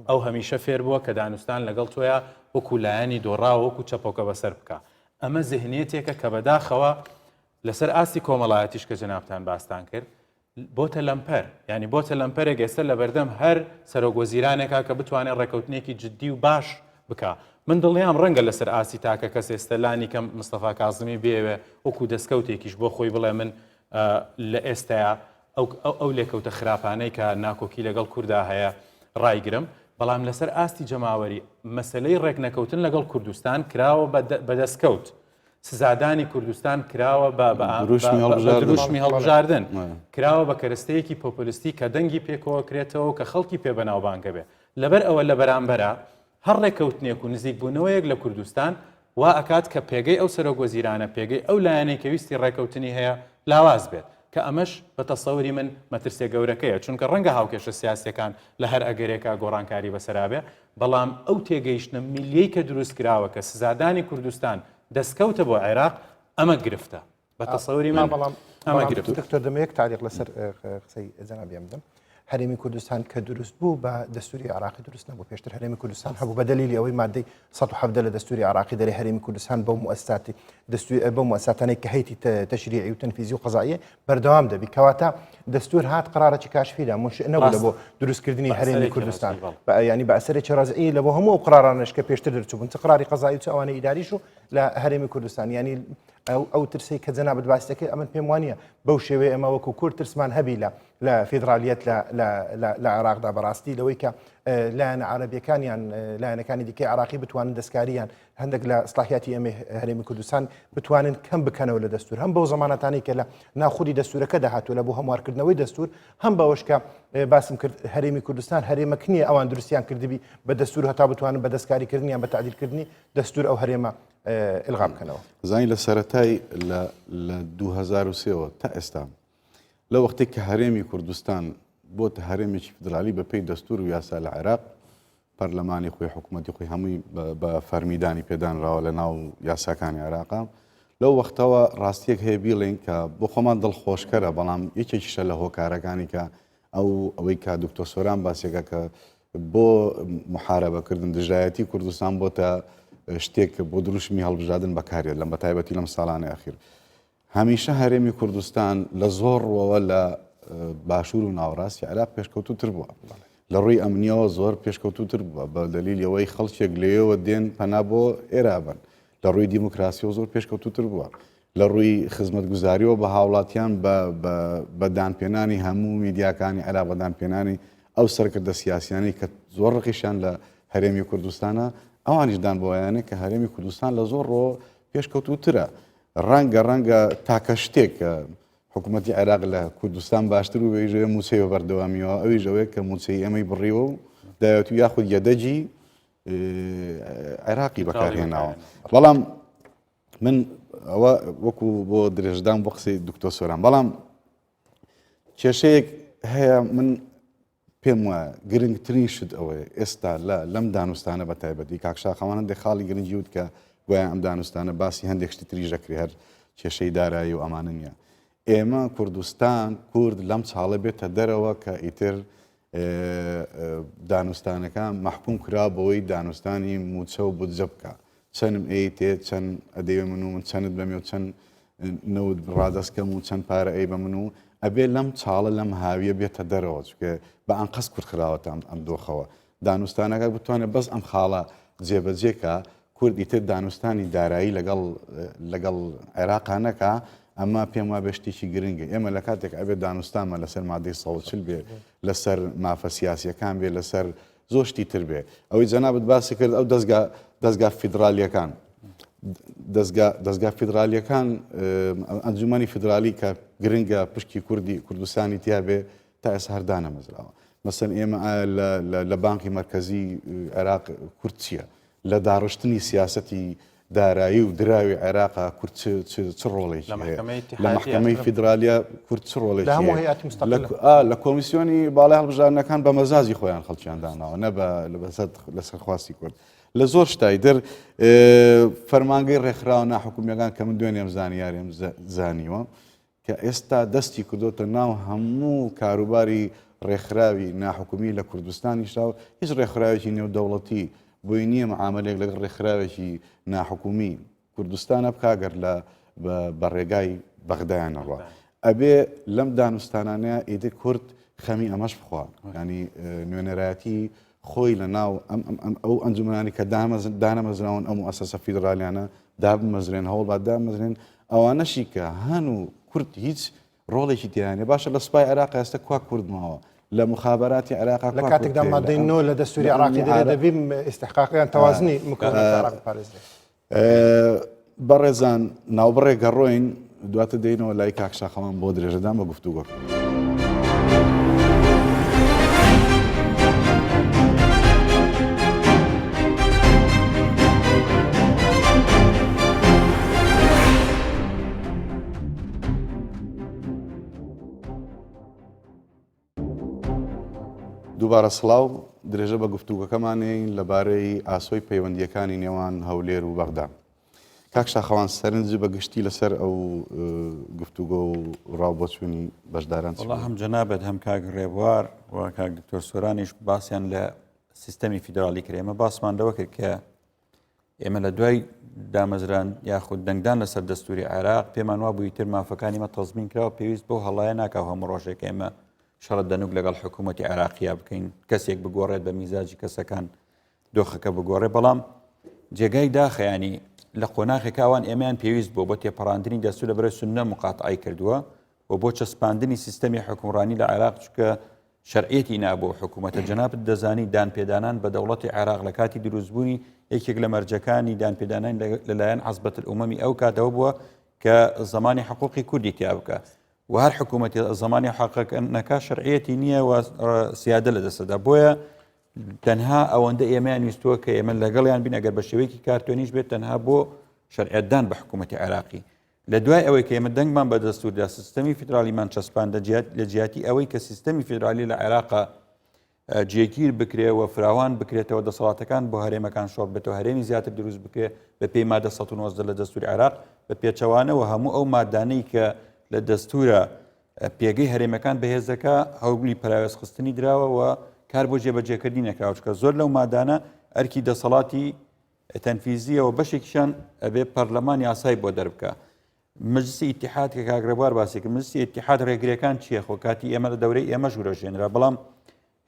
ئەو هەمیشە فێر بووە کە دانوستان لەگەڵ تۆیا وەکو لایەنی دۆڕاوە وەکو چەپۆکە بەسەر بکا. ئەمە زهنیەتێکە کە بەداخەوە لەسەر ئاستی کۆمەڵایەتیش کە جەنابتان باستان کرد بۆتە لەمپەر یعنی بۆتە لەمپەرێک ئێستا لەبەردەم هەر سەرۆک وەزیرانێکا کە بتوانێت ڕێکەوتنێکی جددی و باش بکا من دڵنیام ڕەنگە لەسەر ئاستی تاکە کەس ئێستا لانی کەم مستەفا کازمی بێوێ وەکو دەستکەوتێکیش بۆ خۆی بڵێ من لە ئێستایا ئەو لێکەوتە خراپانەی کە ناکۆکی لەگەڵ کوردا هەیە ڕایگرم، بەڵام لەسەر ئاستی جەماوەری مەسەلەی ڕێکنەکەوتن لەگەڵ کوردستان کراوە بە دەستکەوت، سزادانی کوردستان کراوە بە دروشمی هەڵبژاردن، کراوە بە کەرەستەیەکی پۆپۆلیستی کە دەنگی پێکەوە کرێتەوە و کە خەڵکی پێ بەناوبانگە بێ. لەبەر ئەوە لە بەرامبەرا هەر ڕێککەوتنێک و نزیکبوونەوەیەک لە کوردستان وا ئەکات کە پێگەی ئەو سەرۆک وەزیرانە، پێگەی ئەو لایەنەی کە ویستی ڕێککەوتنی هەیە لاواز بێت، کە ئەمەش بە تەسەوری من مەترسیە گەورەکەیە، چونکە ڕەنگە هاوکێشە سیاسیەکان لە هەر ئەگەرێکا گۆڕانکاری بەسەرا بێ، بەڵام ئەو تێگەیشتنە میللیەی کە دروست کراوە کە سزادانی کوردستان دەستکەوتە بۆ عێراق، ئەمە گرفتە. بە تەسەوری من بەڵام ئەمە گرفتە. دکتۆر دەمەوێت تاریق لەسەر قسەی جەنابیان بدەم. هەرێمی کوردستان کە دروست بوو بە دەستوری عراقی دروست نەبوو پێشتر هەرێمی کوردستان هەبوو بە دەلیلی ئەوەی مادەی 117 لە دەستوری عراقی دەرێ هەرێمی کوردستان بەو موسساتی دەستوری بەو موسساتانەی کە هەیتی تەشریعی و تەنفیزی و قەزاییە بەردەوام دەبی کەواتە دەستور هات قرارەکی کاشفیدا منشئ نەبوو لە بۆ دروستکردنی هەرێمی کوردستان ینی بە ئەسەرێکی ڕەجعی لە بۆ هەموو ئەو قرارانەش کە پێشتر دەرچووبوون چ قراری قەزایی و چ ئەوانەی ئیداریش و لە هەرێمی کوردستان ینی ئەو ئەو ترسەی کە جەنابت باسی دەکەی ئەمن پێم وانییە بەو شێوەیە ئێمە وەکو کورد ترسمان هەبی لە لە فیدرالیەت لە لە لە لە عێراقدا بەڕاستی لەوەی کە لایەنە عەرەبیەکان یان لایەنەکانی دیکەی عێراقی بتوانن دەستکاریان هەندێک لە ئیسلاحیاتی ئێمە هەرێمی کوردستان بتوانن کەم بکەنەوە لە دەستور هەم بەو زەمانەتانی کە لە ناخودی دەستورەکە داهاتوو لە بۆ هەموارکردنەوەی دەستور هەم بەوەش کە باسم کرد هەرێمی کوردستان هەرێمەک نییە ئەوان دروستیان کردبی بە دەستور هەتا بتوانن بە دەستکاریکردنیان بە تعدیلکردنی دەستور ئەو هەرێمە ئیلغا بکەنەوە. زانی لە سەرەتای لە لە 2003ەوە تا ئێستا لە وەختێک کە هەرێمی کوردستان بۆتە هەرێمێکی فیدرالی بە پێی دەستور و یاسا لە عێراق پەرلەمانی خۆی حکوومەتی خۆی هەمووی بە فەرمیدانی پێدانراوە لە ناو یاساکانی عێراقا لەو وەختەوە ڕاستیەک هەیە بیڵێن کە بۆ خۆمان دڵخۆشکەرە بەڵام یەکێکیشە لە هۆکارەکانی کە ئەو ئەوەی کە دکتۆر سۆران باسێکە کە بۆ محاربەکردن دژایەتی کوردستان بۆتە شتێک بۆ دروشمی هەڵبژاردن بەکارێت لەم بەتایبەتی لەم ساڵانەی ئەخیر هەمیشە هەرێمی کوردستان لە زۆر ڕووەوە لە باشوور و ناوەڕاستی عێراق پێشکەوتوتر بووە لە ڕووی ئەمنیەوە زۆر پێشکەوتوتر بووە بە دەلیلی ئەوەی خەڵکێک لێیەوە دێن پەنا بۆ ئێرا بن لە ڕووی دیموکراسیەوە زۆر پێشکەوتوتر بووە لە ڕووی خزمەتگوزاریەوە بە هاوڵاتیان بە دانپێنانی هەموو میدیاکانی عێراق بە دانپێنانی ئەو سەرکردە سیاسیانەی کە زۆر ڕقیشیان لە هەرێمی کوردستانە ئەوانیش دان بۆیانە کە هەرێمی کوردستان لە زۆر ڕۆ پێشکەوتوترە ڕەنگە ڕەنگە تاکە شتێک کە حکوومەتی عێراق لە کوردستان باشتر و بێژەیە مووچەی بە بەردەوامیەوە ئەویش ئەوەیە کە مووچەی ئێمەی بڕیوە و دایەت و یاخود یەدەگی عێراقی بەکارهێناوە بەڵام من ئەوە وەکو بۆ درێژدان بۆ قسەی دکتۆر سۆران بەڵام کێشەیەک هەیە من پێم وایە گرنگترین شت ئەوەیە ئێستا لە لەم دانوستانە بە تایبەتی کاک شاخەوان هەندێک خاڵی گرنگی وت کە گوایە ئەم دانوستانە باسی هەندێک شتی تریش دەکرێ هەر کێشەی دارایی و ئەمانە نییە ئێمە کوردستان کورد لەم چاڵە بێتە دەرەوە کە ئیتر دانوستانەکان مەحکوم کرا بەوەی دانوستانی موچە و بودجە بکە چەنم ئەیتێ چەند ئەدەیە من و من چەنت بەمێ و چەند نەوت ڕادەست کەم و چەند پارە ئەی بە من و ئەبێ لەم چاڵە لەم هاویە بێتە دەرەوە چکە بە ئەنقەست کورد خراوەتە ئەم دۆخەوە دانوستانەکە بتوانێت بەس ئەم خاڵە جێبەجێکە کورد ئیتر دانوستانی دارایی لەگەڵ لەگەڵ عێراقا نەکا ئەمە پێم وابێ شتێکی گرنگە ئێمە لە کاتێک ئەبێ دانوستانمان لەسەر مادەی 140 بێ لەسەر مافە سیاسیەکان بێ لەسەر زۆر شتی تر بێ ئەوەی جەنابت باسی کرد ئەو دەزگا دەزگا فیدرالیەکان دەزگا دەزگا فیدرالیەکان ئەنجومەنی فیدرالی کە گرنگە پشکی کوردی کوردستانی تیا بێ تا ئێستا هەر دانەمەزراوە مەسەن ئێمە ئایا لە بانقی مەرکەزی عێراق کورد چییە لە داڕشتنی سیاسەتی دارایی و دراوی عێراقا کورد چ چ چ ڕۆڵێکی هەیە لە مەحکەمەی فیدرالیە کورد چ ڕۆڵێکی هەیە لە کۆمیسیۆنی باڵای هەڵبژاردنەکان بە مەزاجی خۆیان خەڵکیان داناوە نە بە لەسەر خواستی کورد لە زۆر شتای در فەرمانگەی ڕێکخراوە ناحکومیەکان کە من دوێنێم زانیاریم زانیوە کە ئێستا دەستی کردۆتە ناو هەموو کاروباری ڕێکخراوی ناحکومی لە کوردستانیشدا و هیچ ڕێکخراوێکی نێودەوڵەتی بۆی نییە معامەلێک لەگەڵ ڕێکخراوێکی ناحکومی کوردستانە بکا گەر لە بە ڕێگای بەغدایان نەڕوا ئەبێ لەم دانوستانانەیە ئیدی کورد خەمی ئەمەش بخوا ینی نوێنەرایەتی خۆی لە ناو ئەم ئەم ئەو ئەنجومەنانی کە دانەمەزراون ئەم موئەسەسە فیدرالیانە دابمەزرێن هەوڵ با دامەزرێن ئەوانەشی کە هەن و کورد هیچ ڕۆڵێکی تیانە باشە لە سوپای عێراق ئێستا کوا کورد ماوە لە مخابراتی عێراق لە کاتێکدا مادەی نۆ لە دەستوری عراقی دەرێ دەبی ئیستحقاقیان تەوازنی مکونات عراق بپارێزرێت. بەڕێزان ناوبڕێک گەڕۆین دواتر دێینەوە لای کاک شاخەوان بۆ درێژەدان بە گفتوگۆ. دووبارە سڵاو، درێژە بە گفتوگۆکەمانین لەبارەی ئاسۆی پەیوەندییەکانی نێوان هەولێر و بەغدا. کاک شاخەوان سەرنج بە گشتی لەسەر ئەو گفتوگۆ و ڕاوبۆچوونی بەشداران وەڵا هەم جەنابت هەم کاک ڕێبوار و کاک دکتۆر سۆرانیش باسیان لە سیستەمی فیدراڵی کرد ئێمە باسمان لەوە کرد کە ئێمە لە دوای دامەزران یاخود دەنگدان لەسەر دەستوری عێراق پێمان وا بووی تر مافەکانی مە تەزمین کراوە پێویست بۆ هەڵایە ناکاو هەموو ڕۆژێک ئێمە شەڕە دەنوک لەگەڵ حکوومەتی عێراقییا بکەین کەسێک بگۆڕێت بە میزاجی کەسەکان دۆخەکە بگۆڕێ بەڵام جێگای داخە ینی لە قۆناخێک ئەوان ئێمەیان پێویست بۆ بۆ تێپەڕاندنی دەستور لە بەرەی سوننە مقاتعی کردووە و بۆ چەسپاندنی سیستەمی حکومڕانی لە عێراق چکە شەرعیەتی نابوو حکوومەتە جەنابت دەزانی دانپێدانان بە دەوڵەتی عێراق لە کاتی دروستبوونی یەکێک لە مەرجەکانی دانپێدانان لەلایەن عەزبەت ئومەمی ئەو کاتەوە بووە کە زمانی حقوقی کوردی تیا بکە و هەر حکوومەتی زمانی حقەکە نەکا شەرعیەتی نییە و سیادە لە دەستدا بۆیە تەنها ئەوەندە ئێمەیان ویستووە کە ئێمە لەگەڵیان بین ئەگەر بە شێوەیەکی کارتۆنیش بێت تەنها بۆ شەرعیەتدان بە حکوومەتی عێراقی لە دوای ئەوەی کە ئێمە دەنگمان بە دەستوردا سیستەمی فیدرالیمان چەسپاند لە جیاتی ئەوەی کە سیستەمی فیدرالی لە عێراقا جێگیر بکرێ و فراوان بکرێتەوە دەسەڵاتەکان بۆ هەرێمەکان شۆڕ بێتەوە هەرێمی زیاتر دروست بکرێ بە پێی مادە 119 لە دەستوری عێراق بە پێچەوانەوە هەموو ئەو مادانەی کە لە دەستورە پێگەی هەرێمەکان بەهێز دەکا، هەوڵی پەراوێزخستنی دراوە و کار بۆ جێبەجێکردنی نەکراوە، چونکە زۆر لەو مادانە ئەرکی دەسەڵاتی تەنفیزییە و بەشێکیشیان ئەبێ پەرلەمان یاسای بۆ دەربکا. مەجلسی ئیتیحاد کە کاک ڕێبوار باسی کرد، مەجلسی ئیتیحاد ڕێگریەکان چییە؟ خۆ کاتی ئێمە لە دەورەی ئێمەش ورەژێنرا، بەڵام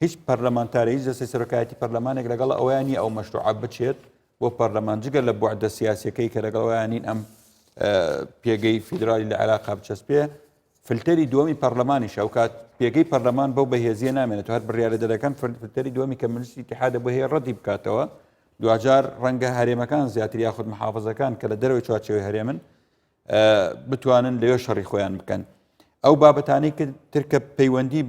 هیچ پەرلەمانتارێ هیچ دەستەی سەرۆکایەتی پەرلەمانێک لەگەڵ ئەوەیان نییە ئەو مەشروعە بچێت بۆ پەرلەمان جگە لە بوعدە سیاسیەکەی کە لەگەڵ ئەویان نین ئەم پێگەی فیدرالی لە عێراق بچەسپێ فلتەری دووەمی پەرلەمانیش ئەو کات پێگەی پەرلەمان بەو بەهێزیە نامێنێت هەر بڕیارە دەرەکان فلتەری دووەمی کە مجلسی ئیتیحادە بۆ هەیە ڕەدی بکاتەوە دواجار ڕەنگە هەرێمەکان زیاتر یاخود محافزەکان کە لە دەرەوەی چوارچێوەی هەرێمن بتوانن لەوێ شەڕی خۆیان بکەن ئەو بابەتانەی تر کە پەیوەندی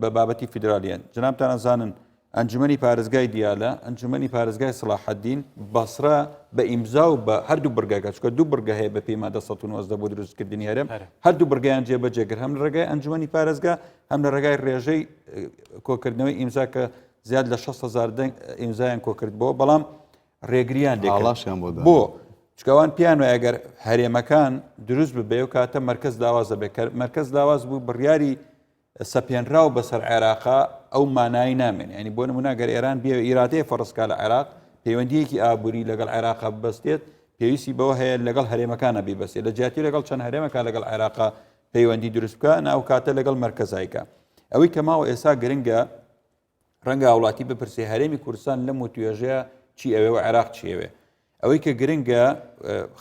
بە بابەتی فیدرالیان جنابتان ئەزانن ئەنجومەنی پارێزگای دیالە ئەنجومەنی پارێزگای سڵاحەدین بەسرە بە ئیمزا و بە هەردوو بڕگەکە چکە دوو بڕگە هەیە بە پێی مادە 19 بۆ دروستکردنی هەرێم هەردوو بڕگەیان جێبەجێ کرد هەم لە ڕێگای ئەنجومەنی پارێزگا هەم لە ڕێگای ڕێژەی کۆکردنەوەی ئیمزا کە زیاد لە 600هزار دەنگ ئیمزایان کۆکرد بۆ بەڵام ڕێگریان لێکرد. ئاڵاشیان بۆ دانا. بۆ؟ چونکە ئەوان پێیان وایە گەر هەرێمەکان دروست ببێ و کاتە مەرکەز لاواز دەبێت کە مەرکەز لاواز بوو بڕیاری سەپێنراو بەسەر عێراقا ئەو مانایی نامێنێ ینی بۆ نمونە گەر ئێران بێ ئیرادەیە فەرزکا لە عێراق پەیوەندیەکی ئابووری لەگەڵ عێراقا ببەستێت پێویستی بەوە هەیە لەگەڵ هەرێمەکانە بیبەستێت لە جیاتی لەگەڵ چەند هەرێمەکە لەگەڵ عێراقا پەیوەندی دروست بکە ناو کاتە لەگەڵ مەرکەزایکە ئەوەی کە ماوە ئێستا گرنگە ڕەنگە هاوڵاتی بپرسێ هەرێمی کوردستان لەم وتوێژەیە چی ئەوێ و عێراق چی ئەوێ ئەوەی کە گرنگە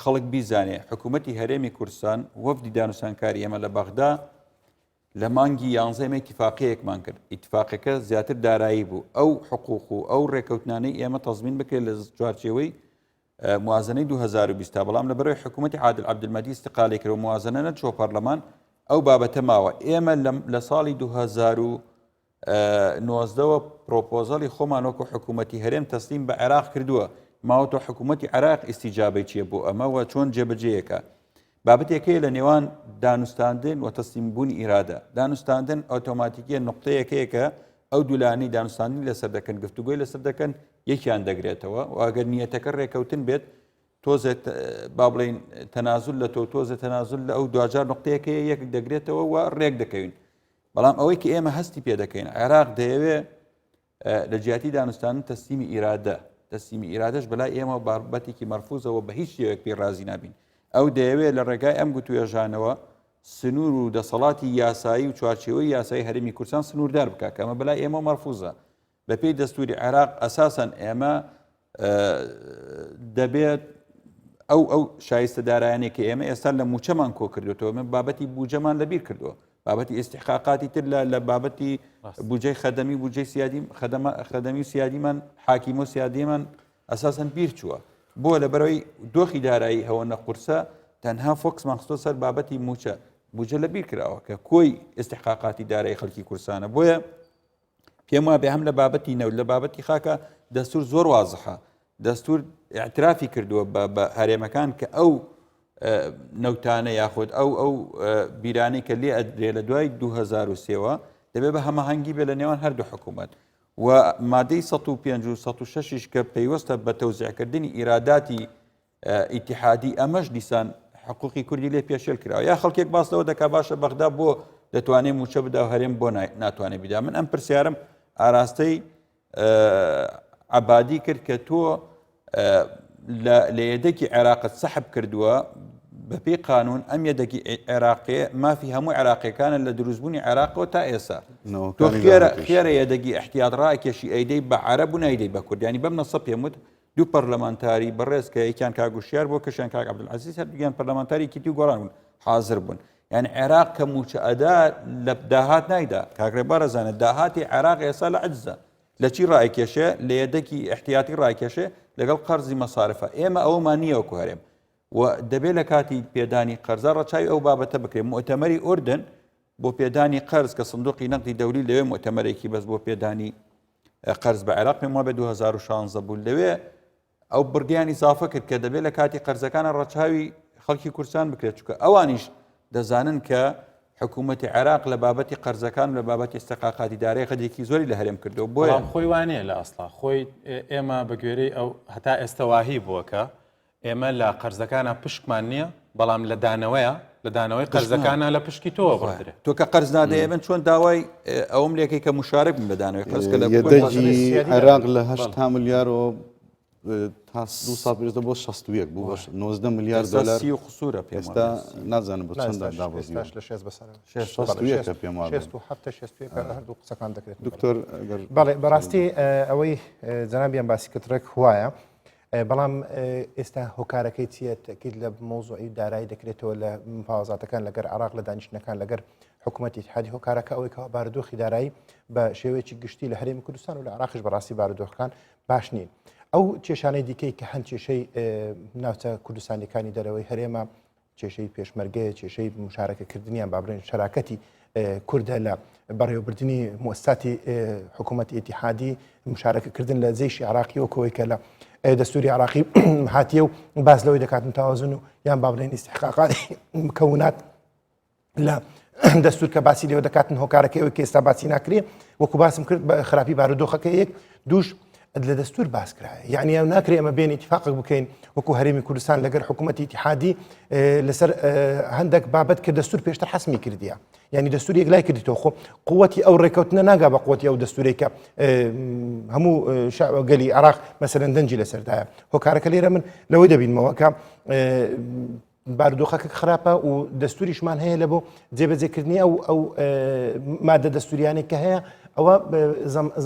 خەڵک بیزانێ حکوومەتی هەرێمی کوردستان وەفدی دانوسانکاری ئێمە لە بەغدا لە مانگی یانزە ئێمە ئیتفاقیەکمان کرد ئیتفاقەکە زیاتر دارایی بوو ئەو حقوق و ئەو ڕێکەوتنانەی ئێمە تەزمین بکرێت لە چوارچێوەی موازنەی 2020 تا بەڵام لەبەرەوەی حکوومەتی عادل عەبدولمەهدی ئیستقالەی کرد و موازنە نەچووە پەرلەمان ئەو بابەتە ماوە ئێمە لە ساڵی 2000 نۆزدەوە پرۆپۆزەڵی خۆمان وەکو حکوومەتی هەرێم تەسلیم بە عێراق کردووە ماوەتەوە حکوومەتی عێراق ئیسیجابەی چییە بۆ ئەمە و چۆن جێبەجێیەکە بابەتێک هەیە لە نێوان دانوستاندن و تەسلیمبوونی ئیرادە دانوستاندن ئۆتۆماتیکیە نقطەیەکەیە کە ئەو دوولانی دانوستاندنی لەسەر دەکەن گفتوگۆی لەسەر دەکەن یەکیان دەگرێتەوە و ئەگەر نیەتەکە ڕێکەوتن بێت تۆزێت با بڵین تەنازل لە تۆ تۆزە تەنازل لە ئەو دواجار نقطەیەکەیە یەک دەگرێتەوە و ڕێک دەکەوین بەڵام ئەوەی کە ئێمە هەستی پێ دەکەین عێراق دەیەوێ لە جیاتی دانوستاندن تەسلیمی ئیرادە تەسلیمی ئیرادەش بەلای ئێمە بابەتێکی مەرفوزەوە بە هیچ شێوەیەک پێی ڕازی نابین ئەو دەیەوێت لە ڕێگای ئەم گوتوێژانەوە سنوور و دەسەڵاتی یاسایی و چوارچێوەی یاسایی هەرێمی کوردستان سنووردار بکات کە ئەمە بەلای ئێمە مەرفوزە بەپێی دەستوری عێراق ئەساسەن ئێمە دەبێت ئەو ئەو شایستە دارایانەی کە ئێمە ئێستا لە موچەمان کۆ کردوێتەوە من بابەتی بوجەمان لەبیر کردووە بابەتی ئێستحقاقاتی تر لە لە بابەتی بجەی خەدەمی بجەی سیادی خەدەمی و سیادیمان حاکیمە و سیادیمان ئەساسەن بیر چووە بۆ لە بەرەوەی دۆخی دارایی ئەوە نەقورسە تەنها فۆکسمان خستۆ سەر بابەتی موچە بجە لە بیر کراوە کە کۆی ئێستحقاقاتی دارایی خەڵکی کورسانە بۆیە پێم وابێ هەم لە بابەتی نەوت لە بابەتی خاکە دەستور زۆر وازحە دەستور اعترافی کردووە بە هەرێمەکان کە ئەو نەوتانە یاخود ئەو ئەو بیرانەی کە لێ ئەدرێ لە دوای 2023ەوە دەبێت بە هەماهەنگی بێ لە نێوان هەردوو حکوومەت و مادەی 105 و 106 کە پەیوەستە بە تەوزیعکردنی ئیراداتی. ئیتیحادی ئەمەش دیسان حقوقی کوردی لێ پێشێل کراوە یا خەڵکێک باس لەوە دەکا باشە بەغدا بۆ دەتوانێت موچە بدا و هەرێم بۆ ناتوانێت بدا من ئەم پرسیارم ئاراستەی عبادی کرد کە تۆ لە یەدەکی عێراقت سەحب کردووە بەپی قانون ئەم یەدەکی عێراقێ مافی هەموو عێراقیەکانە لە دروستبوونی عێراقەوە تا ئێستا تۆ خێرە خێرە یەدەگی احتیاط ڕاکێشی ئەیدەی بە عەرەب و نایدەی بە کوردیانی بەم نەسە پێم وت دوو پەرلەمانتاری بەڕێز کە یەکیان کاک وشیار بووە کەشیان کاک عەبدولعەزیز هەردووکیان پەرلەمانتاری یەکێتی و گۆڕان بوون حاضر بوون یعنی عێراق کە موچە ئەدا لە داهات نایدا کاک ڕێبار ئەزانێت داهاتی عێراق ئێستا لە عجزە لە چی ڕایکێشێ لە یەدەکی احتیاطی ڕایکێشێ لەگەڵ قەرزی مەسارفە ئێمە ئەومان نییە وەکو هەرێم و دەبێت لە کاتی پێدانی قەرزا ڕەچاوی ئەو بابەتە بکرێت موئتەمەری ئوردن بۆ پێدانی قەرز کە سندوقی نەقدی دەولی لەوێ موئتەمەرێکی بەس بۆ پێدانی قەرز بە عێراق پێم وابێ 2016 بوو لەوێ ئەو بڕگیان ئیزافە کرد کە دەبێت لە کاتی قەرزەکانە ڕەچاوی خەڵکی کوردستان بکرێت چونکە ئەوانیش دەزانن کە حکوومەتی عێراق لە بابەتی قەرزەکان لە بابەتی استقاقاتی دارای غەدێکی زۆری لە هەرێم کردو بۆیە خۆی وانەیە لە ئەسڵا خۆی ئێمە بە گوێرەی ئەو هەتا ئێستا واهی بووە کە ئێمە لە قەرزەکانا پشکمان نییە بەڵام لە دانەوەیە لە دانەوەی قەرزەکانە لە پشکی تۆوە بڕدرێ تۆ کە قەرز نادەیە من چۆن داوای ئەوم لێکەی کە مشارک بم لە دانەوەی قەرز کە لە یەدەگی عێراق لە 80 ملیارەوە تا دو ساڵ پێش بۆ 61 بوو بە 19 ملیار دلار سی و قسوورە پێم ئێستا نازانم بۆ چەندە دابەزیوە لە شێست بەسەر 61 پێم وابێ. 67 61 هەردوو قسەکان دەکرێت دکتۆر ئەگەر بەڵێ بەڕاستی ئەوەی جەنابیان باسی کرد ڕێک وایە بەڵام ئێستا هۆکارەکەی چییە تەکید لە مۆزوعی دارایی دەکرێتەوە لە مفاوەزاتەکان لەگەر عراق لە دانیشتنەکان لەگەر حکوومەتی اتحادی هۆکارەکە ئەوەی کەوا بارودۆخی دارایی بە شێوەیەکی گشتی لە هەرێمی کوردستان و لە عراقش بەڕاستی بارودۆخەکان باش نین ئەو کێشانەی دیکەی کە هەن کێشەی ناوچە کوردستانیەکانی دەرەوەی هەرێمە کێشەی پێشمەرگەیە، کێشەی مشارەکەکردنیان با بڵێن شەراکەتی کوردە لە بەڕێوەبردنی موسساتی حکوومەتی ئیتیحادی مشارەکەکردن لە جەیشی عراقی وەکەوەی کە لە دەستوری عراقی هاتیە و باس لەوەی دەکاتن تاوازن و یان با بڵێن ئیستحقاقاتی مکونات لە دەستور کە باسی لێوە دەکاتن هۆکارەکەی ئەوەی کە ئێستا باسی ناکرێ وەکو باسم کرد بە خراپی بارودۆخەکە یەک دووش لە دەستور باس کرایە یعنی ئەو ناکرێ ئەمە بێن ئیتفاقێک بکەین وەکو هەرێمی کوردستان لەگەر حکوومەتی ئیتحادی لەسەر هەندێک بابەت کە دەستور پێشتر حەسمی کردیە یعنی دەستور یەک لای کردیتەوە خۆ قوتی ئەو ڕێکەوتنە ناگا بە قوتی ئەو دەستورێکە هەموو گەلی عراق مەسەرەن دەنجی لەسەردایە هۆکارەکە لێرە من لەوەی دەبینمەوە کە بارودۆخەکە خراپە و دەستوریشمان هەیە لە بۆ جێبەجێکردنی ئەو ئەو مادە دەستوریانێک کە هەیە ئەوە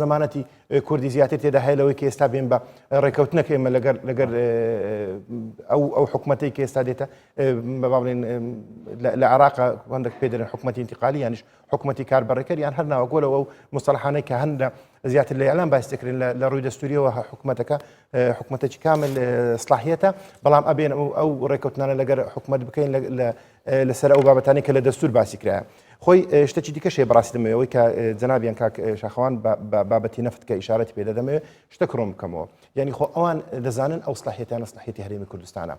زەمانەتی کوردی زیاتر تێدا هەیە لەوەی کە ئێستا بێن بە ڕێکەوتنەکە ئێمە لەگەر لەگەر ئەو ئەو حکوومەتەی کە ئێستا دێتە بە بڵێن لە عراق هەندێک پێ دەرن حکوومەتی انتقالی یانیش حکوومەتی کاربەڕێکەر یان هەر ناوەگۆلەوە و مستەڵحانەی کە هەن لە زیاتر لە ئەلان باس دەکرێن لە ڕووی دەستوریەوە حکوومەتەکە حکومەتێکی کامل سلاحیەتە بەڵام ئەبێن ئەو ڕێککەوتنانە لەگەر حکومەت بکەین لەسەر ئەو بابەتانی کە لە دەستور باسی کرایە خۆی شتێکی دیکە شێ بەڕاستی دەمەوەی کە جەنابیان کاک شاخەوان بابەتی نەفت کە ئیشارەتی پێ دەدەمەوێت شتە کڕۆم بکەمەوە یعنی خۆ ئەوان دەزانن ئەو سلاحیەتیانە سلاحیەتی هەرێمی کوردستانە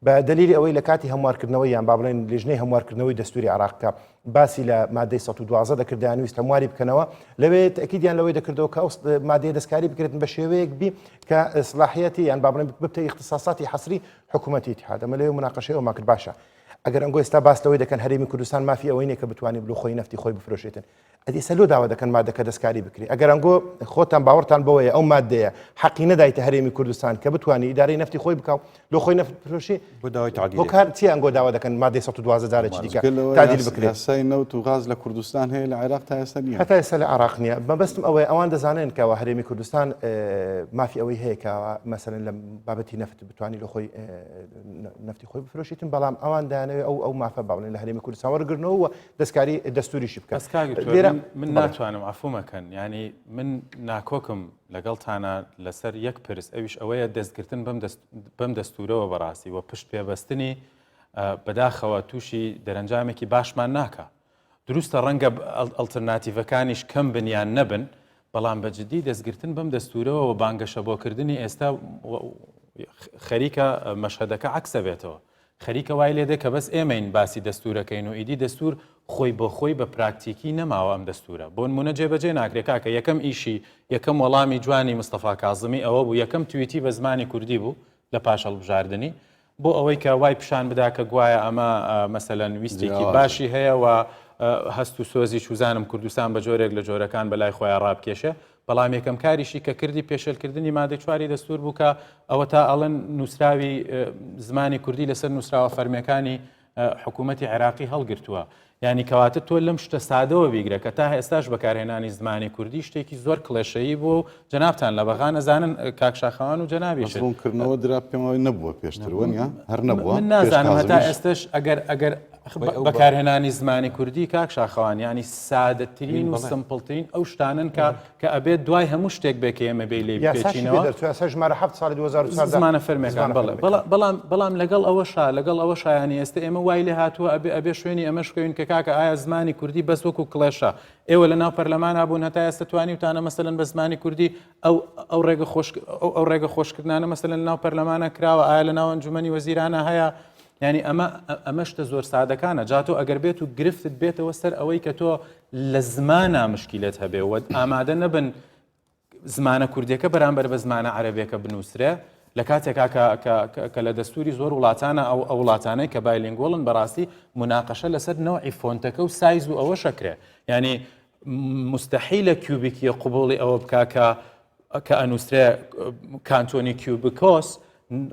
بە دەلیلی ئەوەی لە کاتی هەموارکردنەوەی یان با بڵێن لیژنەی هەموارکردنەوەی دەستوری عێراق کە باسی لە مادەی 112 دەکرد دەیانویست هەمواری بکەنەوە لەوێ تەکیدیان لەوەی دەکردەوە کە ئەو مادەیە دەستکاری بکرێت بە شێوەیەک بی کە سلاحیەتی یان با بڵێن ببتە اختصاصاتی حەسری حکوومەتی اتحاد ئەمە لەوێ مناقەشەی ئەومان کرد باشە ئەگەر ئەنگۆ ئێستا باس لەوەی دەکەن هەرێمی کوردستان مافی ئەوەی نییە کە بتوانێت بلو خۆی نەفتی خۆی بفرۆشێتن ئەدی ئێستا لۆ داوا دەکەن مادەکە دەستکاری بکرێ ئەگەر ئەنگۆ خۆتان باوەڕتان بەوەیە ئەو مادەیە حەقی نەدایتە هەرێمی کوردستان کە بتوانانی ئیدارەی نەفتی خۆی بکا و لۆ خۆی نەفت بفرۆشێ بۆ داوای تعدیل هۆکار چی ئەنگۆ داوا دەکەن مادەی 112 جارێکی دیکە تعدیل بکرێت یاسای نەوت و غاز لە کوردستان هەیە لە عێراق تا ئێستا نییە هەتا ئێستا لە عێراق نییە مەبەستم ئەوەیە ئەوان دەزانن کەەوە هەرێمی کوردستان مافی ئەوەی هەیە کە مەسەلەن لە بابەتی نەفت بتوانانی لە خۆی نەفتی خۆی بفرۆشیتن بەڵام ئەوان دانەوێت ئەو ئەو مافە باڵێن لە هەرێمی کوردستان وەرگرنەوە و دەستکاری دەستوریشی بکەن. بەس کاک دکتۆر لێرە من من بەڵێ. ناتوانم عەفو مەکەن یانی من ناکۆکم لەگەڵتانا لەسەر یەک پرس ئەویش ئەوەیە دەستگرتن بەم دەست بەم دەستورەوە بەڕاستی و پشت پێبەستنی بەداخەوە تووشی دەرەنجامێکی باشمان ناکا دروستە ڕەنگە ئەڵتەرناتیڤەکانیش کەم بن یان نەبن بەڵام بە جدی دەستگرتن بەم دەستورەوە و بانگەشە بۆکردنی ئێستا خەریکە مەشهەدەکە عەکسە بێتەوە خەریکە وای لێدێ کە بەس ئێمەین باسی دەستورەکەین و ئیدی دەستور خۆی بۆ خۆی بە پراکتیکی نەماوە ئەم دەستورە بۆنمونە جێبەجێ ناکرێ کاکە یەکەم ئیشی یەکەم وەڵامی جوانی مستەفا کازمی ئەوە بوو یەکەم تویتی بە زمانی کوردی بوو. لە پاش هەڵبژاردنی بۆ ئەوەی کە وای پیشان بدا کە گوایە ئەمە مەسەلەن ویستێکی باشی هەیە و هەست و سۆزی چوزانم کوردستان بە جۆرێک لە جۆرەکان بەلای خۆیان ڕابکێشێ بەڵام یەکەم کاریشی کە کردی پێشێلکردنی مادەی چواری دەستور بوو کە ئەوە تا ئەڵێن نووسراوی زمانی کوردی لەسەر نووسراوە فەرمیەکانی حکوومەتی عێراقی هەڵگرتووە یانی کەواتە تۆ لەم شتە سادەوە بیگرە کە تا ئێستاش بەکارهێنانی زمانی کوردی شتێکی زۆر کڵێشەیی بووە و جەنابتان لە بەغا نەزانن کاک شاخەوان و جەنابیشت. ڕوونکردنەوە درا پێم وایە نەبووە پێشتر وەنیە؟ هەر نەبووە؟ من نازانم هەتا ئێستاش ئەگەر ئەگەر بەکارهێنانی زمانی کوردی کاک شاخەوان یانی سادەترین و simple ترین ئەو شتانەن کە کە ئەبێت دوای هەموو شتێک بێ کە ئێمە بێ لێی بپێچینەوە. یاسا ژمارە 7 ساڵی 2014 زمانە فەرمیەکان بەڵێ بەڵام بەڵام لەگەڵ ئەوەشا لەگەڵ ئەوەشا یانی ئێستا ئێمە وای لێ هاتووە ئەبێ ئەبێ شوێنی ئەمەش بکەوین کە کاکە ئایا زمانی کوردی بەس وەکو کڵێشە ئێوە لە ناو پەرلەمانا بوون هەتا ئێستا توانیوتانە مەسەلەن بە زمانی کوردی ئەو ئەو ڕێگە خۆش ئەو ڕێگە خۆشکردنانە مەسەلەن لەناو پەرلەمانە کراوە ئایا لە ناو ئەنجومەنی وەزیرانە هەیە یعنی ئەمە ئەمە شتە زۆر سادەکانە جا تۆ ئەگەر بێت و گرفتت بێتەوە سەر ئەوەی کە تۆ لە زمانە مشکیلت هەبێ و ئامادە نەبن زمانە کوردیەکە بەرامبەر بە زمانە عەرەبیەکە بنووسرێ لە کاتێکا کە لە دەستوری زۆر وڵاتانە ئەو ئەو وڵاتانەی کە bilingual ن بەڕاستی مناقەشە لەسەر نەوعی فۆنتەکە و سایز و ئەوە شەکرێ یعنی مستحیلە کیوبیکیە قوبوڵی ئەوە بکا کە کە ئەنووسرێ کانتۆنی کیوبکۆس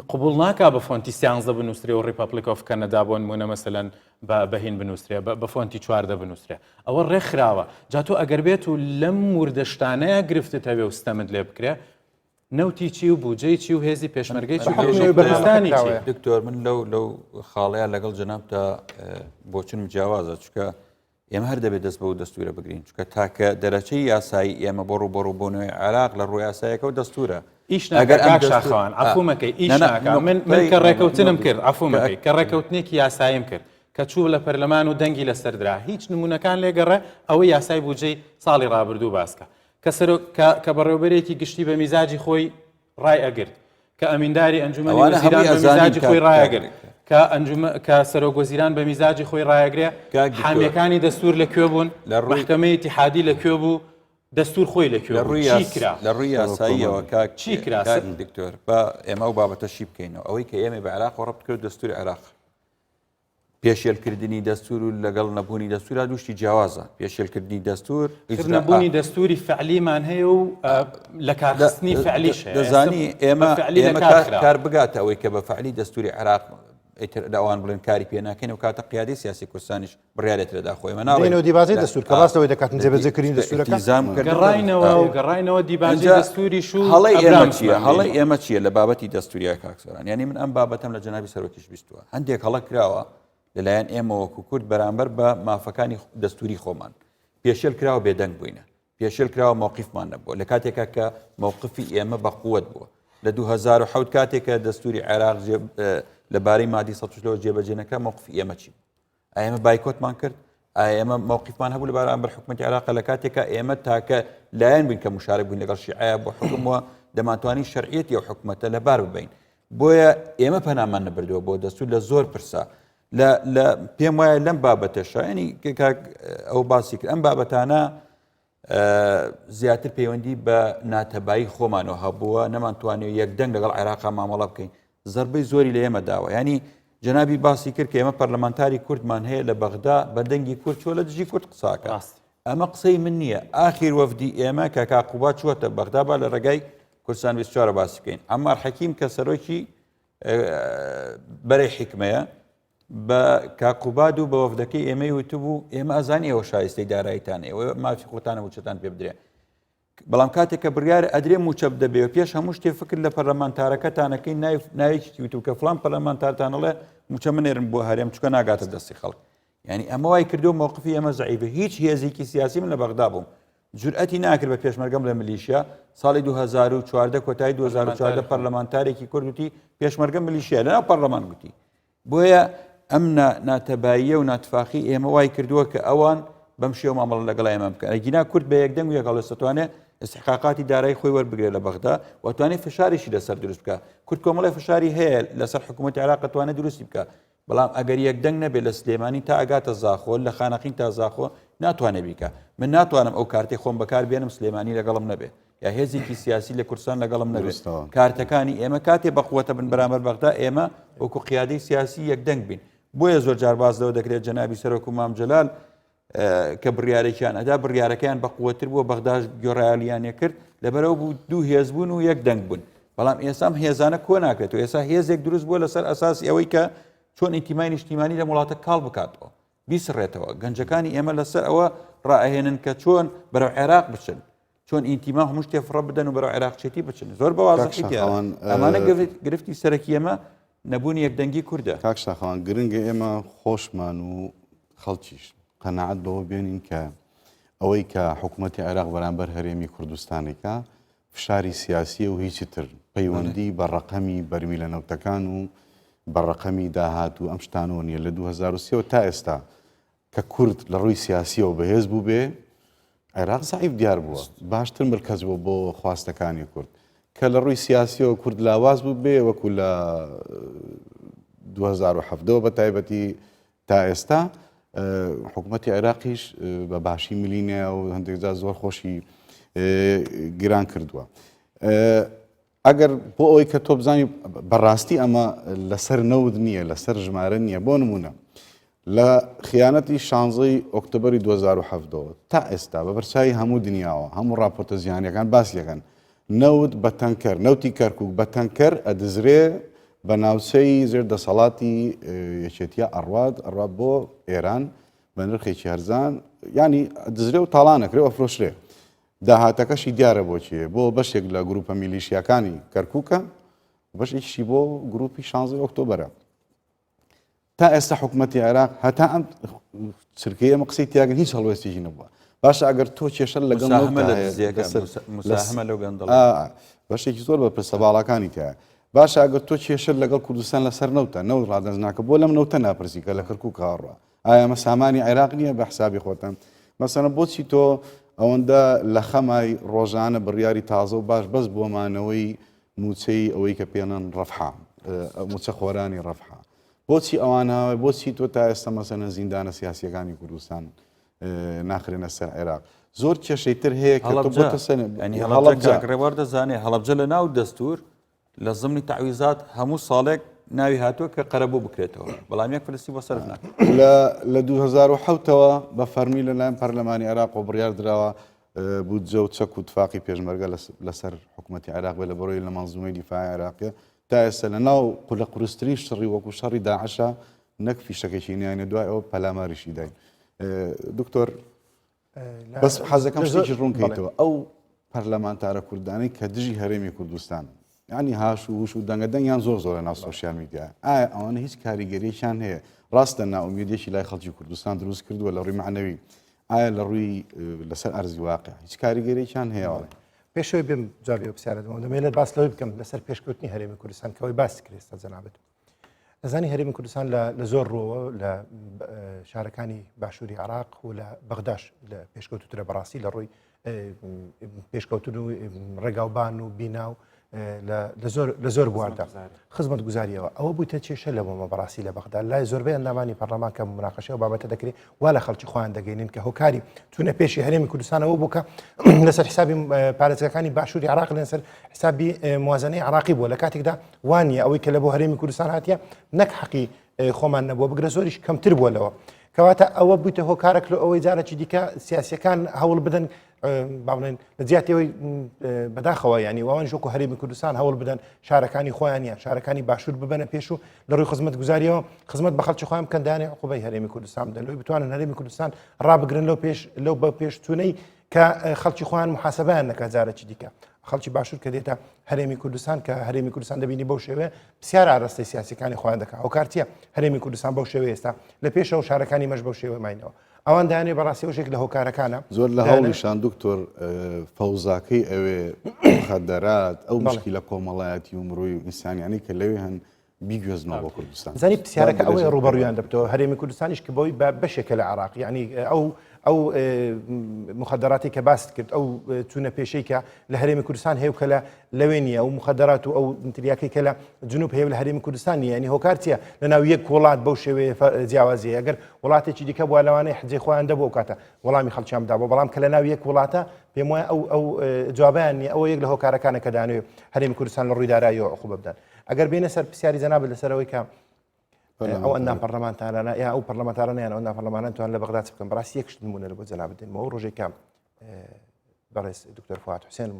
قبول ناکا بە فۆنتی سیانزە بنووسرێ و Republic of Canada بۆ نمونە مەسەلەن بە هین بنووسرێ بە فۆنتی 14 بنووسرێ ئەوە ڕێکخراوە جا تۆ ئەگەر بێت و لەم وردە شتانەیە گرفتت هەبێ و ستەمت لێ بکرێ نەوتی چی و بودجەی چی و هێزی پێشمەرگەی چی و هێزی کوردستانی چی؟ دکتۆر من لەو لەو خاڵەیە لەگەڵ جەنابتا بۆچونم جیاوازە چونکە ئێمە هەر دەبێت دەست بەو دەستورە بگرین چونکە تاکە دەرەچەی یاسایی ئێمە بۆ ڕووبەڕووبوونەوەی عێراق لە ڕووی یاسایەکەوە دەستورە. ئیش ناکا کاک شاخەوان عەفوو مەکەی ئیش ناکا من من کە ڕێکەوتنم کرد عەفوو مەکەی کە ڕێکەوتنێکی یاساییم کرد کە چوو لە پەرلەمان و دەنگی لەسەر درا هیچ نمونەکان لێگەڕێ ئەوە یاسای بودجەی ساڵی ڕابردوو باسکە کە سەرۆک کە بەڕێوبەرێکی گشتی بە میزاجی خۆی ڕای ئەگرت کە ئەمینداری ئەنجومەنی وەزیران بە میزاجی خۆی ڕایەگرت کە ئەنجومە کە سەرۆک وەزیران بە میزاجی خۆی ڕایەگرێ حامیەکانی دەستور لە کوێ بوون لە مەحکەمەی ئیتیحادی لە کوێ بوو دەستور خۆی لە کوێ بوو چی کرا لە ڕووی یاساییەوە کاک چی کرا دکتۆر با ئێمە ئەو بابەتە شی بکەینەوە ئەوەی کە ئێمە بە عێراق ڕەبت کرد دەستوری عێراق پێشێلکردنی دەستور و لەگەڵ نەبوونی دەستورا دوو شتی جیاوازە پێشێلکردنی دەستور نەبوونی دەستوری فعلیمان هەیە و لە کارخستنی فعلیش هەیە دەزانی ئێمە ئێمە کار بگاتە ئەوەی کە بە فعلی دەستوری عێراق ئیتر لە ئەوان بڵێن کاری پێ ناکەین و کاتە قیادی سیاسی کوردستانیش بڕیارێت لەدا خۆی ئێمە ناڵێن دیباجەی دەستور کە باس لەوەی دەکاتن جێبەجێکردنی دەستورەکە گەڕاینەوە و گەڕاینەوە دیباجەی دەستوریش و هەڵەی ئێمە چییە هەڵەی ئێمە چییە لە بابەتی دەستوریا کاک سۆران یعنی من ئەم بابەتەم لە جەنابی سەرۆکیش بیستووە هەندێک هەڵە کراوە لەلایەن ئێمە وەکو کورد بەرامبەر بە مافەکانی دەستوری خۆمان پێشێل کراوە بێدەنگ بووینە پێشێل کراوە مەوقیفمان نەبووە لە کاتێکا کە مەوقفی ئێمە بە قوت بووە لە 2007 کاتێک کە دەستوری عێراق لەبارەی مادی 140 جێبەجێ نەکرا مەوقفی ئێمە چی بوو ئێمە بایکۆتمان کرد ئێمە مەوقیفمان هەبوو لە بەرامبەر حکوومەتی عێراق لە کاتێکا ئێمە تاکە لایەن بووین کە مشارک بووین لەگەڵ شیعەیە بۆ حکوم و دەمانتوانی شەرعیەتی ئەو حکوومەتە لەبار ببین بۆیە ئێمە پەنامان نەبردووە بۆ دەستور لە زۆر پرسە لە پێم وایە لەم بابەتە شایانی ئەو باسی کرد ئەم بابەتانە زیاتر پەیوەندی بە ناتەبایی خۆمانەوە هەبووە نەمانتوانێت یەک دەنگ لەگەڵ عێراقا مامەڵە بکەین زربەی زۆری لە ئێمە داوە ینی جەنابی باسی کرد کە ئێمە پەرلەمانتاری کوردمان هەیە لە بەغدا بە دەنگی کورد چوە لە دژی کورد قساکە ئەمە قسەی من نییە ئاخیر وەفدی ئێمە کە کاقوبا چووەتە بەغدا با لە ڕێگای کوردستان 24 باسی بکەین عەمار حەکیم کە سەرۆکی بەرەی حیکمەیە بە کاک قوباد و بە وەفدەکەی ئێمەی وتبوو ئێمە ئەزانی ئێوە شایستەی داراییتان ئێوە مافی خۆتانە موچەتان پێ بدرێ بەڵام کاتێک کە بڕیار ئەدرێ موچە بدەبێ و پێش هەموو شتێ فکر لە پەرلەمانتارەکەتانەکەی ناوێکی وتو کە فلان پەرلەمانتارتانەڵێ موچە منێرن بۆ هەرێم چکە ناگاتە دەستی خەڵک یعنی ئەمە وای کردو مووقفی ئێمە زعیبە هیچ هێزێکی سیاسی من لە بەغدا بووم جورئەتی ناکرد بە پێشمەرگەم بڵێ ملیشیا ساڵی 2014 کۆتایی 2014 پەرلەمانتارێکی کورد وتی پێشمەرگە ملیشیا لەناو پەرلەمان گوتی بۆیە ئەم ناتەباییە و ناتفاقی ئێمە وای کردووە کە ئەوان بەم شێوە مامەڵە لەگەڵ ئێمە بکەن ئەگینا کورد بە یەکدەنگ و یەک هەڵوێست دەتوانێت استحقاقاتی دارایی خۆی وەربگرێت لە بەغدا و توانێت فشاریشی لەسەر دروست بکە کورد کۆمەڵی فشاری هەیە لەسەر حکوومەتی عێراق توانێت دروستی بکە بەڵام ئەگەر یەک دەنگ نەبێت لە سلێمانی تا ئەگاتە زاخۆ لە خانەقین تا زاخۆ ناتوانێت بیکە من ناتوانم ئەو کارتی خۆم بەکار بێنم سلێمانی لەگەڵم نەبێ. یا هێزێکی سیاسی لە کوردستان لەگەڵم نەبێت کارتەکانی ئێمە کاتێ بەقوەتە بن بەرامبەر بەغدا ئێمە وەکو قیادەی سیاسی یەکدەنگ بین بۆیە زۆر جار باز لەوە دەکرێت جەنابی سەرۆک و مام جەلال کە بڕیارێکیان ئەدا بڕیارەکەیان بەقوەتر بووە بەغداش گۆڕایالیانە کرد لەبەرەوە بوو دوو هێز بوون و یەک دەنگ بوون بەڵام ئێسام هێزانە کۆ ناکرێت و ئێستا هێزێک دروست بووە لەسەر ئەساسی ئەوەی کە چۆن ئینتیمای نیشتیمانی لە وڵاتە کاڵ بکاتەوە بیسڕێتەوە گەنجەکانی ئێمە لەسەر ئەوە ڕائەهێنن کە چۆن بەرەو عێراق بچن چۆن ئینتیما هەموو شتێ فڕە بدەن و بەرەو عێراقچێتی بچن زۆر بە وازحی دیارە ئەمانە گرفتی سەرەکی ئێمە نەبوونی یەکدەنگی کوردە. کاک شاخەوان گرنگە ئێمە خۆشمان و خەڵکیش قەناعەت بەوە بێنین کە ئەوەی کە حکوومەتی عێراق بەرامبەر هەرێمی کوردستانێکە فشاری سیاسیە و هیچی تر پەیوەندی بە ڕەقەمی بەرمیلە نەوتەکان و بە ڕەقەمی داهات و ئەم شتانەوە نییە لە 2023 تا ئێستا کە کورد لە ڕووی سیاسیەوە بەهێز بوو بێ عێراق زعیف دیار بووە باشتر ملکەچ بوو بۆ خواستەکانی کورد کە لە ڕووی سیاسیەوە کورد لاواز بوو بێ وەکو لە 2017 بە تایبەتی تا ئێستا حکوومەتی عێراقیش بە باشی ملینە و هەندێک جار زۆر خۆشی گران کردووە. ئەگەر بۆ ئەوەی کە تۆ بزانی بەڕاستی ئەمە لەسەر نەوت نییە لەسەر ژمارە نییە بۆ نمونە لە خیانەتی شانزەی ئۆکتۆبری 2017 تا ئێستا بە بەرچوی هەموو دنیاوە هەموو راپۆرتە جیهانیەکان باسیەکەن نەوت بە تەنکەر نەوتی کەرکک بە تەنکەر ئەدزرێ بە ناوچەی زێر دەسەڵاتی یەکێتیە ئەڕوات ئەڕات بۆ ئێران بە نرخێکی هەرزان ینی دزرێ و تاڵانەکرێ ئەفرۆشرێ داهاتەکەشی دیارە بۆ کێیە، بۆ بەشێک لە گروپە میلیشیاکانی کەرکوکە و بەشێکیشی بۆ گروپی شانزەی ئۆکتۆبەرە. تا ئێستا حکوومەتی عێراق هەتا ئەم چرکەی ئەمە قسەی تیاگەن هیچ هەڵوێستێکی نەبووە. باشە ئەگەر تۆ کێشە لەگەڵ مساهمە لەو گەندەڵ بەشێکی زۆر بە پرسە باڵاکانی تایە باشە ئەگەر تۆ کێشە لەگەڵ کوردستان لەسەر نەوتە نەوت ڕادەست ناکە بۆ لەم نەوتە ناپرسی کە لە کەرکوک هاڕوە ئایا ئەمە سامانی عێراق نییە بە حسابی خۆتان؟ مەسەلەن بۆچی تۆ ئەوەندە لە خەمای ڕۆژانە بڕیاری تازە و باش بەس بۆ مانەوەی موچەی ئەوەی کە پێڵێن ڕەفحا موچە خۆرانی ڕەفحا بۆچی ئەوانە بۆچی تۆ تا ئێستا مەسەلەن زیندانە سیاسیەکانی کوردستان ناخرێنە سەر عێراق زۆر کێشەی تر هەیە کە تۆ بۆتە سەر هەڵەبجە ڕێوار دەزانێ هەڵەبجە لە ناو دەستور لە زمنی تەعویزات هەموو ساڵێک ناوی هاتووە کە قەرەبوو بکرێتەوە بەڵام یەک فلسی بۆ سەرف ناکرێت. لە لە 2007ەوە بە فەرمی لەلایەن پەرلەمانی عێراقەوە بڕیار دراوە بودجە و چەک و تفاقی پێشمەرگە لەسەر حکوومەتی عێراق بێت لە بەرۆی لە مەنزومەی دیفاعی عێراقیە تا ئێستا لە ناو قولە قورسترین شەڕی وەکو شەڕی داعشە نەک فیشەکێکی نیانە دوای ئەوە پەلاماریشی داین دکتۆر بەس حەزەکەم شتێکی ڕوون کەیتەوە ئەو پەرلەمانتارە کوردانەی کە دژی هەرێمی کوردستان ینی هاش و وش و دەنگە دەنگیان زۆر زۆرە ناو سۆشیال میدیا ئایا ئەوانە هیچ کاریگەریەکیان هەیە ڕاستە ناومیدێکی لای خەڵکی کوردستان دروست کردووە لە ڕووی معنەوی ئایا لە ڕووی لەسەر ئەرزی واقع هیچ کاریگەریەکیان هەیە پێشەوەی بێم جوابی پرسیارە دەمەوە دەمەوێت باس لەوەی بکەم لەسەر پێشکەوتنی هەرێمی کوردستان کەەوەی باس کرێستا جەنابەت ئەزانی هەرێمی کوردستان لە زۆر ڕووەوە لە شارەکانی باشووری عراق و لە بەغداش لە پێشکەوتوترە بەڕاستی لە ڕووی پێشکەوتن و ڕێگاوبان و بینا و لە زۆر بواردا خزمەت گوزاریەوە ئەوە بوویتە کێشە لە بۆمە بەڕاستی لە بەغدا لای زۆربەی ئەندامانی پەرلەمان کە مناقەشە و بابەتە دەکرێت وا لە خەڵکی خۆیان دەگەینن کە هۆکاری چوونە پێشی هەرێمی کوردستانەوە بوو کە لەسەر حسابی پارێزگاکانی باشووری عراق لەسەر حسابی موازنەی عراقی بووە لە کاتێکدا وانە ئەوەی کە لە بۆ هەرێمی کوردستان هاتیە نەک حەقی خۆمان نەبووە بگرە زۆریش کەمتر بووە لەوە کەواتە ئەوە بوویتە هۆکارێک لە ئەوەی جارێکی دیکە سیاسەکان هەوڵ بدەن با بڵێن لە جیاتەوەی بەداخەوە ینی وان ژۆک و هەرێمی کوردستان هەوڵ بدەن شارەکانی خۆیان یان شارەکانی باشوور ببەنە پێش و لە ڕووی خزمەت گوزاریەوە خزمەت بە خەڵکی خۆیان بکەن دانێ عقوبەی هەرێمی کوردستان بدەن لەوەی بتوانن هەرێمی کوردستان ڕابگرن لەو پێش لەو بە پێشچوونەی کە خەڵکی خۆیان محاسبیان نەکە جارێکی دیکە خەڵکی باشوور کە دێتە هەرێمی کوردستان کە هەرێمی کوردستان دەبینی بەو شێوەیە پرسیار ئاراستەی سیاسەکانی خۆیان دەکات هۆکارتیە هەرێمی کوردستان بەو شێوەیە ئێستا لە پێشەوە شارەکانی مەش بەو شێوە ماینەوە ئەوان دانێ بەڕاستی ئەوشێک لە هۆکارەکانە. زۆر لە هەوڵیشان دکتۆر فەوزاکەی ئەوێ مخدرات ئەو مشکیلە کۆمەڵایەتی و مرۆی و ئینسانیانەی کە لەوێ هەن بیگوێزنەوە بۆ کوردستان. زانی پرسیارەکە ئەوەیە ڕووبەڕوویان دەبتەوە هەرێمی کوردستانیش کە بەوەی بە بەشێکە لە عێراق یعنی ئەو. ئەو مخدراتی کە باست کرد ئەو چوونە پێشەی کە لە هەرێمی کوردستان هەیە و کە لە لەوێ نییە ئەو مخدرات و ئەو تریاکەی کە لە جنوب هەیە لە هەرێمی کوردستان نییە ینی هۆکار چییە لە ناو یەک وڵات بەو شێوەیە جیاوازیە ئەگەر وڵاتێکی دیکە بووە لەوانەیە حجێ خۆیان دەبوو کاتە وەڵامی خەڵکیان بدابوو بەڵام کە لە ناو یەک وڵاتە پێم وایە ئەو ئەو جوابیان نییە ئەوە یەک لە هۆکارەکانە کە دانوێ هەرێمی کوردستان لە ڕووی داراییەوە عقوبە بدەن ئەگەر بێنە سەر پرسیاری جەنابت لەسەرەوەی کە ئەو ئەندام پەرلەمانتارانە یا ئەو پەرلەمانتارانە یان ئەو ئەندام پەرلەمانان توان لە بەغدا چ بکەن بەڕاستی یەک شت نمونە لە بۆ جەنابت دێنمەوە ئەو ڕۆژێک کە بەڕێز دکتۆر فواد حوسێن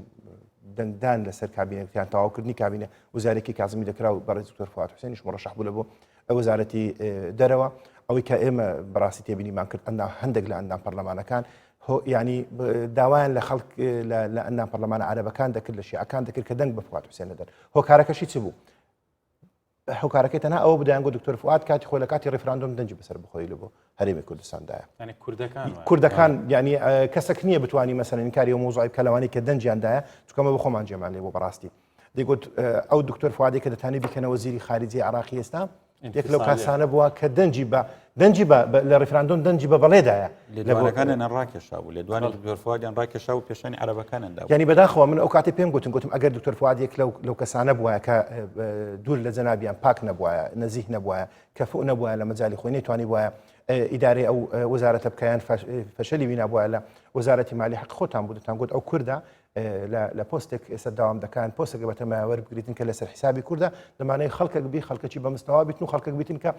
دەنگدان لەسەر کابینەکان تەواوکردنی کابینە وزارێکی کازمی دەکرا و بەڕێز دکتۆر فواد حوسێنیش مڕەشح بوو لە بۆ وەزارەتی دەرەوە ئەوەی کە ئێمە بەڕاستی تێبینیمان کرد ئەندام هەندێک لە ئەندام پەرلەمانەکان ینی داوایان لە خەڵک لە ئەندام پەرلەمانە عەرەبەکان دەکرد لە شیعەکان دەکرد کە دەنگ بە فواد حوسێن نەدەن هۆکارەکەشی چ بوو هۆکارەکەی تەنها ئەوە بوو دەیانگوت دکتۆر فوئاد کاتی خۆی لە کاتی ڕیفراندۆم دەنگی بەسەر بخۆی لە بۆ هەرێمی کوردستاندایە یعنی کوردەکان وایە. کوردەکان یعنی کەسێک نییە بتوانی مەسەلەن ئینکاری ئەو مەوزوعی بکە لەوانەی کە دەنگیان دایە چونکە ئەمە بە خۆمان جێمان لێ بوو بەڕاستی دەیگوت ئەو دکتۆر فوادی کە دەتانی بیکەنە وەزیری خارجی عراقی ئێستا یەک لەو کاسانە بووە کە دەنگی بە دەنگی بە لە ڕیفراندۆم دەنگی بە بەڵێدایە لێدوانەکانیان ڕاکێشا بوو لێدوانی دکتۆر فوادیان ڕاکێشا و پێشانی عەرەبەکانیان دا یعنی بەداخەوە من ئەو کاتی پێم گوتن گوتم ئەگەر دکتۆر فواد یەک لەو لەو کەسانە بووایە کە دوور لە جەنابیان پاک نەبوایە نەزیه نەبوایە کەفو نەبوایە لە مەجالی خۆی نەیتوانی بوایە ئیدارەی ئەو وەزارەتە بکەیان فەشەلی وینا بوایە لە وەزارەتی مالی حەق خۆتان بوو دەتان گوت ئەو کوردە لە پۆستێک ئێستا داوام دەکان پۆستەکە بەتەمایە وەربگریتن کە لەسەر حیسابی کوردە دەمانەی خەڵکێک بی خەڵکەکی بە مستەوا بیتن و خەڵکێک بیتن کە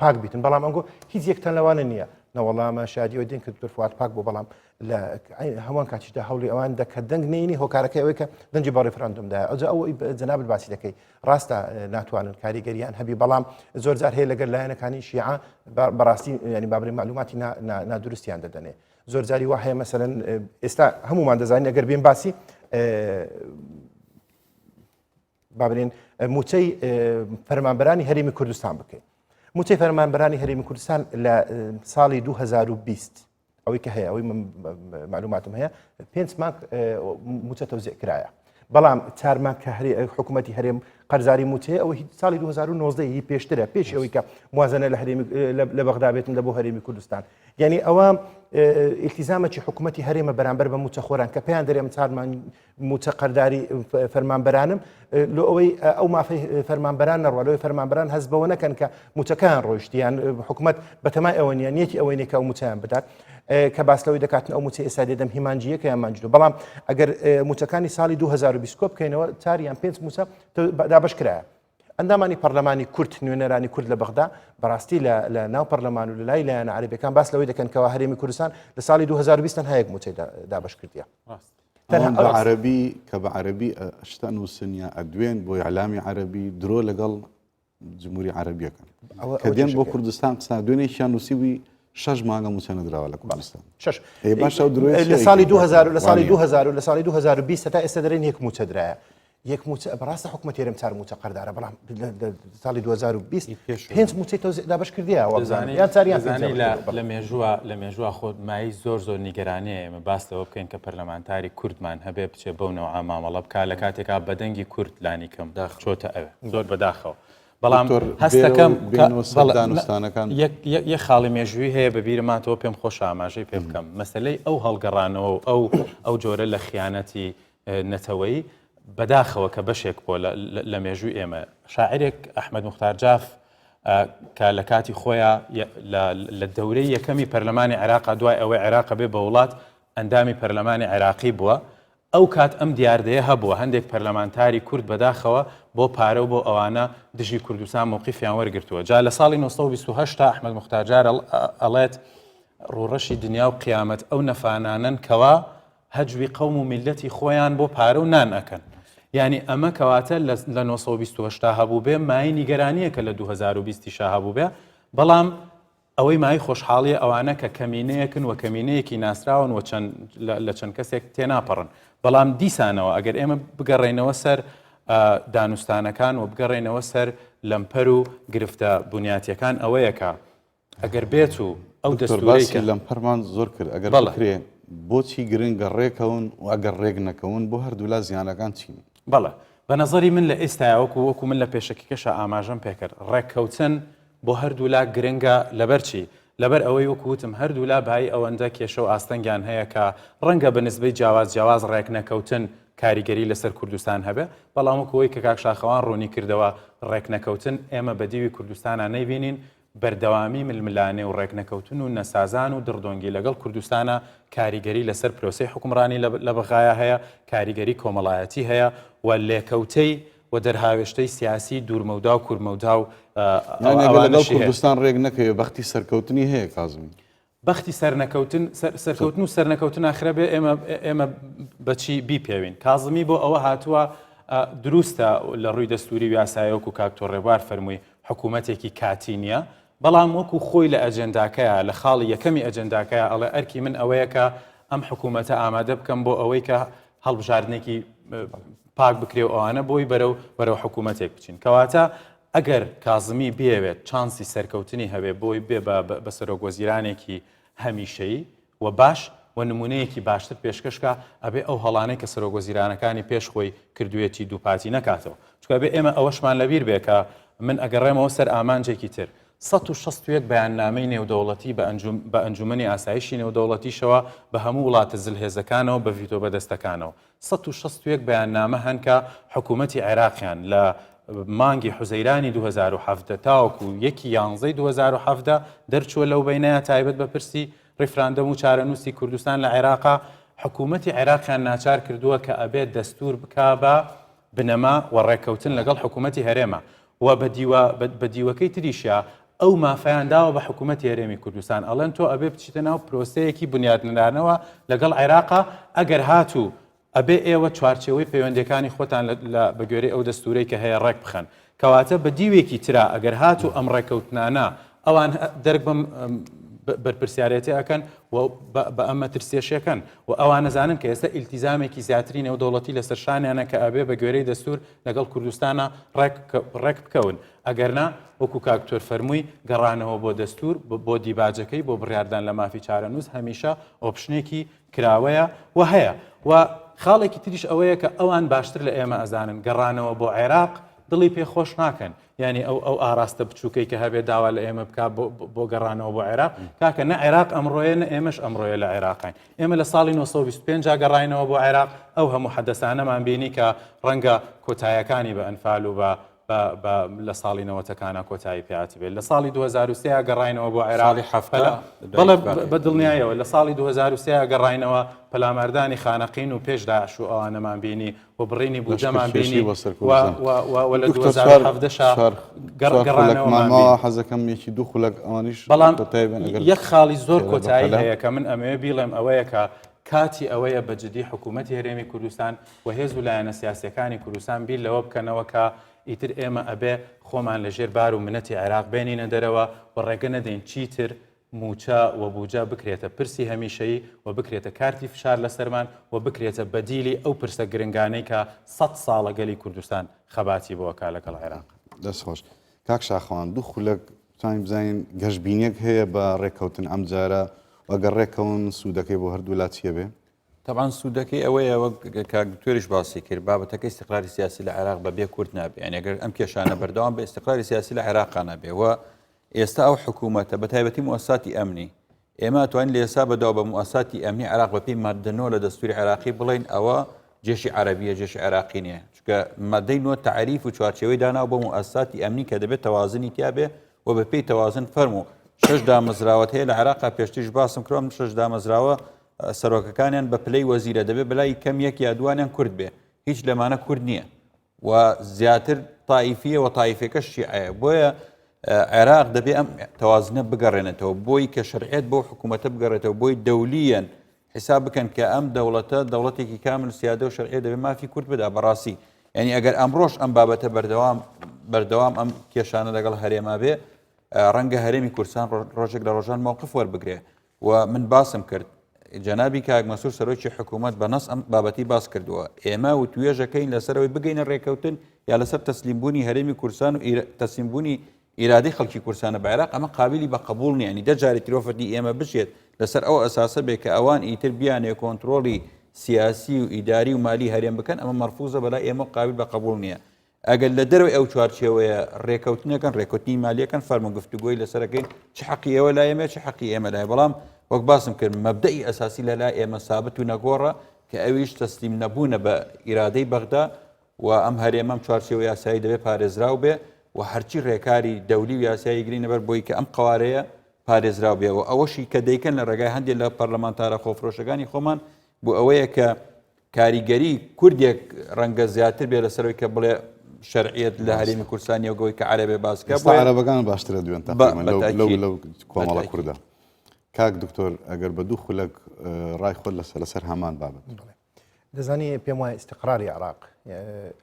پاک بیتن بەڵام ئەنگۆ هیچ یەکتان لەوانە نییە نەوەڵامە شادیەوە دێن کە دکتۆر فواد پاک بوو بەڵام لە هەمان کاتیشدا هەوڵی ئەوان دەکە دەنگ نینی هۆکارەکەی ئەوەی کە دەنگی بە ڕیفراندۆمدا ئەوجا ئەو جەنابت باسی دەکەی ڕاستە ناتوانن کاریگەریان هەبی بەڵام زۆر جار هەیە لەگەر لایەنەکانی شیعە بەڕاستی ینی بابری معلوماتی نادروستیان دەدەنێ زۆر جاری وا هەیە مەسەلەن ئێستا هەمومان دەزانین ئەگەر بێن باسی بابرێن موچەی فەرمانبەرانی هەرێمی کوردستان بکەین موچەی فەرمانبەرانی هەرێمی کوردستان لە ساڵی 2020 ئەوەی کە هەیە ئەوەی معلوماتم هەیە پێنج مانگ موچە تەوزیع کرایە بەڵام چار مانگ کە هەری حکوومەتی هەرێم قەرزاری موچەیە ئەوە ساڵی 2019 هی پێشترە پێش ئەوەی کە موازنە لە هەرێمی لە بەغدا بێتن لە بۆ هەرێمی کوردستان یعنی ئەوە ئیلتیزامێکی حکوومەتی هەرێمە بەرامبەر بە موچەخۆران کە پێیان دەرێم چار مانگ موچە قەرداری فەرمانبەرانم لۆ ئەوەی ئەو مافەی فەرمانبەران نەڕوا لەوەی فەرمانبەران هەست بەوە نەکەن کە موچەکەیان ڕۆیشتیان حکوومەت بەتەمای ئەوە نیە نیەتی ئەوەی نیە کە ئەو موچەیان بدات کە باس لەوەی دەکاتن ئەو موچە ئێستا دێدەم هیمانجیەکە یان مانجدو بەڵام ئەگەر موچەکانی ساڵی 2020 کۆ بکەینەوە چار یان پێنج موچە دابەش کرایە ئەندامانی پەرلەمانی کورد نوێنەرانی کورد لە بەغدا بەڕاستی لە ناو پەرلەمان و لە لای لایەنە عەرەبیەکان باس لەوەی دەکەن کەوا هەرێمی کوردستان لە ساڵی 2020 تەنها یەک موچەی دابەش کردیە. تەنها بە عەرەبی کە بە عەرەبی شتە نووسن یا ئەدوێن بۆ ئیعلامی عەرەبی درۆ لەگەڵ جمهوری عەرەبیەکەن کە دێن بۆ کوردستان قسە دوێنێکیان نووسیبووی شەش مانگە مووچە نەدراوە لە کوردستان شەش باشە لە ساڵی 2000 لە ساڵی 2000 لە ساڵی 2020 تا ئێستا دەرێن یەک مووچە درایە یەک مووچە بەڕاستە حکومەت هەرێم چار مووچە قەردارە بەڵام ساڵی 2020 پێنج مووچەی تەوزیع دابەش کردیە یان چاریان زانی لە مێژووە لە مێژووە خۆت مای زۆر زۆر نیگەرانەیە ئێمە باس لەوە بکەین کە پەرلەمانتاری کوردمان هەبێ بچێ بەو نەوعە مامەڵە بکا لە کاتێکا بەدەنگی کورد لانی کەم چۆتە ئەوێ زۆر بەداخەوە بەڵام هەستەکەم دانوستانەکان یەک خاڵی مێژووی هەیە بە بیرماتەوە پێم خۆش ئاماژەی پێ بکەم مەسلەی ئەو هەڵگەڕانەوە و ئەو ئەو جۆرە لە خیانەتی نەتەوەیی بەداخەوە کە بەشێک بووە لە مێژووی ئێمە شاعرێک ئەحمەد موختار جاف کە لە کاتی خۆیان لە دەورەی یەکەمی پەرلەمانی عێراق دوای ئەوەی عێراق بێ بە وڵات ئەندامی پەرلەمانی عێراقی بووە ئەو کات ئەم دیاردەیە هەبووە هەندێک پەرلەمانتاری کورد بەداخەوە بۆ پارە و بۆ ئەوانە دژی کوردستان موقیفیان وەرگتووە جا لە ساڵی 1928 ئەحمەد موختار جاف ئەڵێت ڕووڕەشی دنیا و قیامەت ئەو نەفانانەن کەوا هەجوی قەوم و میللەتی خۆیان بۆ پارە و نان ئەکەن. یانی ئەمە کەواتە لە 928 تا هەبووبێ مایەی نیگەرانییە کە لە 2020 یشا هەبووبێ، بەڵام ئەوەی مایەی خۆشحاڵییە ئەوانە کە کەمینەیەکن و کەمینەیەکی ناسراون و چەند لە چەند کەسێک تێناپەڕن. بەڵام دیسانەوە ئەگەر ئێمە بگەڕێینەوە سەر دانوستانەکان و بگەڕێینەوە سەر لەمپەر و گرفتە بنیاتییەکان ئەوەیە کە ئەگەر بێت و ئەو دەستوورەی باسی لەمپەرمان زۆر کرد ئەگەر بکرێ بۆچی گرنگە ڕێکەون و ئەگەر ڕێک نەکەون بۆ هەردوولا زیانەکان چین؟ بەڵێ بە نەزەری من لە ئێستایا وەکو وەکو من لە پێشەکیکەشا ئاماژەم پێکرد ڕێککەوتن بۆ هەردوولا گرنگە لەبەرچی؟ لەبەر ئەوەی وەکو وتم هەردوولا بایی ئەوەندە کێشە و ئاستەنگیان هەیە کە ڕەنگە بە نسبەی جیاواز جیاواز ڕێکنەکەوتن کاریگەری لەسەر کوردستان هەبێ، بەڵام وەکو ئەوەی کە کاک شاخەوان ڕوونی کردەوە ڕێکنەکەوتن ئێمە بە دیوی کوردستانا نەیبینین، بەردەوامی ململانێ و ڕێکنەکەوتن و نەسازان و دڕدۆنگی لەگەڵ کوردستانا کاریگەری لەسەر پرۆسەی حوکمڕانی لە بەغایا هەیە، کاریگەری کۆمەڵایەتی هەیە و لێکەوتەی و دەرهاوێشتەی سیاسی دوورمەودا و کورمەودا و یانی ئەگەر لەگەڵ کوردستان ڕێک نەکەوێ بەختی سەرکەوتنی هەیە کازمی؟ بەختی سەرنەکەوتن سەرکەوتن و سەرنەکەوتن ئاخرە بێ ئێمە ئێمە بەچی بیپێوین کازمی بۆ ئەوە هاتووە دروستە لە ڕووی دەستوری و یاسایی وەکو کاک تۆ ڕێبوار فەرمووی حکوومەتێکی کاتی نییە بەڵام وەکو خۆی لە ئەجێنداکەیە لە خاڵی یەکەمی ئەجێنداکەیە ئەڵێ ئەرکی من ئەوەیە کە ئەم حکوومەتە ئامادە بکەم بۆ ئەوەی کە هەڵبژاردنێکی پاک بکرێ و ئەوانە بۆی بەرەو بەرەو حکوومەتێک بچین کەواتە ئەگەر کازمی بیەوێت چانسی سەرکەوتنی هەبێ بۆی بێ بە سەرۆک وەزیرانێکی هەمیشەیی و باش و نمونەیەکی باشتر پێشکەش کا ئەبێ ئەو هەڵانەی کە سەرۆک وەزیرانەکانی پێش خۆی کردوێتی دووپاتی نەکاتەوە چونکە ئەبێ ئێمە ئەوەشمان لەبیر بێ کە من ئەگەڕێمەوە سەر ئامانجێکی تر 161 بەیاننامەی نێودەوڵەتی بە ئەنجومەنی ئاسایشی نێودەوڵەتیشەوە بە هەموو وڵاتە زلهێزەکانەوە بە ڤیتۆ بەدەستەکانەوە 161 بەیاننامە هەن کە حکوومەتی عێراقیان لە مانگی حوزەیرانی 2017 تاوەکو یەکی یانزەی 2017 دەرچووە لەو بینەیە تایبەت بە پرسی ڕیفراندەم و چارەنووسی کوردستان لە عێراقا حکوومەتی عێراقیان ناچار کردووە کە ئەبێت دەستور بکا بە بنەما و ڕێککەوتن لەگەڵ حکوومەتی هەرێمە و بە دیوەکەی تریشیا ئەو مافەیان داوە بە حکوومەتی هەرێمی کوردستان ئەڵێن تۆ ئەبێ بچیتە ناو پرۆسەیەکی بنیادنرانەوە لەگەڵ عێراقا ئەگەر هاتوو ئەبێ ئێوە چوارچێوەی پەیوەندیەکانی خۆتان لە بە گوێرەی ئەو دەستورەی کە هەیە ڕێک بخەن. کەواتە بە دیوێکی ترا ئەگەر هاتوو ئەم ڕێکەوتنانە ئەوان دەرک بەم بەرپرسیارێتی ئەکەن و بە ئەم مەترسیەشەکەن و ئەوان نەزانن کە ئێستا ئیلتیزامێکی زیاتری نێودەوڵەتی لەسەر شانیانە کە ئەبێ بە گوێرەی دەستور لەگەڵ کوردستانە ڕێک بکەون ئەگەرنا وەکو کاک دکتۆر فەرمووی گەڕانەوە بۆ دەستور بۆ دیباجەکەی بۆ بڕیاردان لە مافی چارەنووس هەمیشە option ێکی کراوەیە و هەیە و خاڵێکی تریش ئەوەیە کە ئەوان باشتر لە ئێمە ئەزانن گەڕانەوە بۆ عێراق دڵی پێ خۆش ناکەن یعنی ئەو ئەو ئاراستە بچووکەی کە هەبێت داوا لە ئێمە بک بۆ گەڕانەوە بۆ عێراق کاکە نە عێراق ئەمڕۆیە نە ئێمەش ئەمڕۆیە لە عێراقین ئێمە لە ساڵی 1925 گەڕاینەوە بۆ عێراق ئەو هەموو حەدەسانەمان بینی کە ڕەنگە کۆتایەکانی بە ئەنفال و بە بە لە ساڵی نەوەتەکانا کۆتایی پێ هاتبێت لە ساڵی 2023 گەڕاینەوە بۆ عێراق ساڵی حەفتا بەڵێ بە دڵنیایەوە لە ساڵی 2023 گەڕاینەوە پەلاماردانی خانەقین و پێش داعش و ئەوانەمان بینی و بڕینی بودجەمان بینی بۆ سەر و و و لە دکتۆر چوار 2017 شا چوار گەڕ چوار گەڕانەوەمان خولەکمان بینی ماوە حەزەکەم یەکی دوو خولەک ئەوانیش بەڵام کۆتایی بێن ئەگەر یەک خاڵی زۆر خێرا کۆتایی بەپەلە هەیە کە من ئەمەوێ بیڵێم ئەوەیە کە کاتی ئەوەیە بە جدی حکوومەتی هەرێمی کوردستان و هێز و لایەنە سیاسیەکانی کوردستان بیر لەوە بکەنەوە کە ئیتر ئێمە ئەبێ خۆمان لە ژێر بار و منەتی عێراق بێنینە دەرەوە و ڕێگە نەدەین چیتر مووچە و بوجە بکرێتە پرسی هەمیشەیی و بکرێتە کارتی فشار لەسەرمان و بکرێتە بەدیلی ئەو پرسە گرنگانەی کە سەت ساڵە گەلی کوردستان خەباتی بۆ ئەکا لەگەڵ عێراق. دەست خۆش کاک شاخەوان دوو خولەک بتوانین بزانین گەشبینیەک هەیە بە ڕێککەوتن ئەمجارە و ئەگەر ڕێککەون سوودەکەی بۆ هەردوولا چیە بێ؟ تەبعەن سوودەکەی ئەوەیە وەک کاک دکتۆریش باسی کرد بابەتەکە ئیستقراری سیاسی لە عێراق بە بێ کورد نابێ یعنی ئەگەر ئەم کێشانە بەردەوام بە ئیستقراری سیاسی لە عێراقا نابێ و ئێستا ئەو حکوومەتە بە تایبەتی موساتی ئەمنی ئێمە توانین لە ئێستا بەداو بە موساتی ئەمنی عێراق بە پێی مادە نۆ لە دەستوری عێراقی بڵین ئەوە جێشی عەرەبیە جێشی عێراقی نییە چونکە مادەی نۆ تەعریف و چوارچێوەی داناو بۆ موساتی ئەمنی کە دەبێت تەوازنی تیابێ و بە پێی تەوازن فەرموو شش دامەزراوەت هەیە لە عێراقا پێشتریش باسم کرام شش دامەزراوە سەرۆکەکانیان بە پلەی وەزیرە دەبێت بەلای کەم یەک یا دوانیان کورد بێ هیچ لەمانە کورد نییە و زیاتر تایفیە و تایفەکە شیعەیە بۆیە عێراق دەبێ ئەم تەوازنە بگەڕێنێتەوە بۆی کە شەرعێت بۆ حکوومەتە بگەڕێتەوە بۆی دەولیەن حیساب بکەن کە ئەم دەوڵەتە دەوڵەتێکی کامل سیادە و شەرعیە دەبێت مافی کورد بدا بەڕاستی یعنی ئەگەر ئەمڕۆش ئەم بابەتە بەردەوام بەردەوام ئەم کێشانە لەگەڵ هەرێما بێ ڕەنگە هەرێمی کوردستان ڕۆژێک لە ڕۆژان مووقف وەربگرێ و من باسم کرد جەنابی کاک مەسرور سەرۆکی حکوومەت بە نەس ئەم بابەتی باس کردووە ئێمە وتوێژەکەین لەسەرەوەی بگەینە ڕێککەوتن یا لەسەر تەسلیمبوونی هەرێمی کوردستان و تەسلیمبوونی ئیرادەی خەڵکی کوردستانە بە عێراق ئەمە قابلی بە قبوڵ نییە ینی دە جاری ترۆفەتی ئێمە بچێت لەسەر ئەو ئەساسە بێ کە ئەوان ئیتر بیانێ کۆنترۆڵی سیاسی و ئیداری و مالی هەرێم بکەن ئەمە مەرفوزە بەلای ئێمە قابل بە قبوڵ نییە. ئەگەر لە دەرەوەی ئەو چوارچێوەیە ڕێکەوتنەکەن ڕێکوتنی مالیەکەن فەرمو گفتوگۆی لەسەرەکەین چ حەقی ئێوە لای ئێمە چ حەقی ئێمە لای بەڵام وەک باسم کرد مەبدەئی ئەساسی لە لای ئێمە سابت و نەگۆڕە کە ئەویش تەسلیم نەبوونە بە ئیرادەی بەغدا و ئەم هەرێمەم چوارچێوە یاسایی دەبێت پارێزراو بێ و هەرچی ڕێکاری دەولی و یاسایی گرینە بەر بۆی کە ئەم قوارەیە پارێزراو بێ و ئەوەشی کە دەیکەن لە ڕێگای هەندێک لە پەرلەمانتارە خۆفرۆشەکانی خۆمان بۆ ئەوەیە کە کاریگەری کوردێک ڕەنگە زیاتر بێ لەسەرەوەی کە بڵێ شەرعیەت لە هەرێمی کوردستانی و گەوەی کە عەرەبێ باسکە بۆ عەرەبەکان باشترە دوێن لەو لەو کۆمەڵە کوردە کاک دکتۆر ئەگەر بە دوو خولەک ڕای خۆت لەسەر لەسەر هەمان بابەت. دەزانی پێم وایە ئیستقراری عراق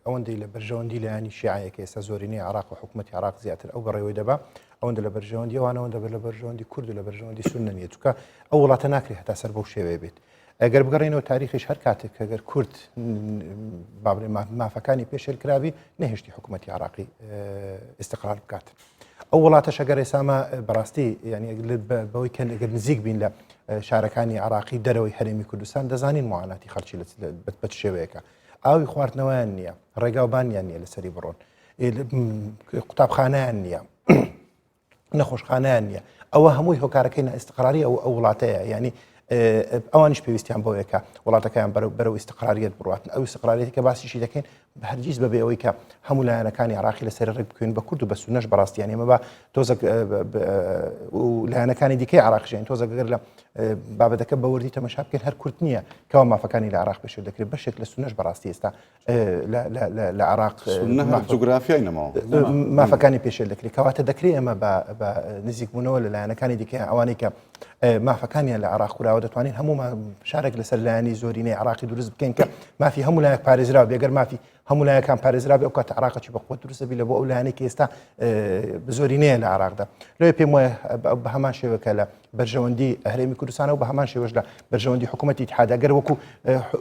ئەوەندەی لە بەرژەوەندی لایەنی شیعەیە کە ئێستا زۆرینەی عراق و حکوومەتی عراق زیاتر ئەو بەڕێوەی دەبا ئەوەندە لە بەرژەوەندی ئەوانەوەندە بە لە بەرژەوەندی کورد و لە بەرژەوەندی سوننە نییە چونکە ئەو وڵاتە ناکرێت هەتا سەر بەو شێوەیە بێت ئەگەر بگەڕێنەوە تاریخیش هەر کاتێک کە گەر کورد بابرێ مافەکانی پێشێل کرابی نەهێشتی حکوومەتی عراقی ئیستقرار بکات. ئەو وڵاتەش ئەگەر ئێسامە بەڕاستی ینی بەوەی کە ئەگەر نزیک بین لە شارەکانی عراقی دەرەوەی هەرێمی کوردستان دەزانین معاناتی خەڵکی بە شێوەیەکە ئاوی خواردنەوەیان نییە ڕێگاوبانیان نییە لەسەری بڕۆن قوتابخانیان نییە نەخۆشخانەیان نییە ئەوە هەمووی هۆکارەکەی نائیستقراری ئەو ئەو وڵاتەیە یعنی ئەوانیش پێویستیان بۆیە کە وڵاتەکەیان بەرەو بەرەو ئیستقراریت بڕاتن ئەو ئیستقراریەتی کە باسیشی دەکەین هەرگیز بەبێ ئەوەی کە هەموو لایەنەکانی عراقی لەسەر ڕێک بکەین بە کورد و بە سونەش بەڕاستیان ئێمە بە تۆزەک لایەنەکانی دیکەی عراقژێن تۆزەک گەر لە بابەتەکە بەوردی تەمەشا بکەین هەر کورد نییە کەوا مافەکانی لە عراق پێشێل دەکرێت بەشێک لە سونەش بەڕاستی ئێستا لە عراق جوگرافیای نەماوە مافەکانی پێشێل دەکرێت کەواتە دەکرێت ئێمە بە نزیکبوونەوە لە لایەنەکانی دیکە ئەوانەی کە مافەکانیان لە عراق خوراوە دەتوانین هەموو شارێک لەسەر لایەنی زۆرینەی عراقی دروست بکەین کە مافی هەموو لایەک پارێزراو بێگەر مافی هەموو لایەکان پارێزرا بێ ئەو کاتە عراقەکی بە قوت دروست بی لە بۆ ئەو لایەنەی کە ئێستا زۆرینەیە لە عراقدا لەوێ پێم وایە بە هەمان شێوە کە لە بەرژەوەندی هەرێمی کوردستانە و بە هەمان شێوەش لە بەرژەوەندی حکوومەتی ئیتحاد ئەگەر وەکو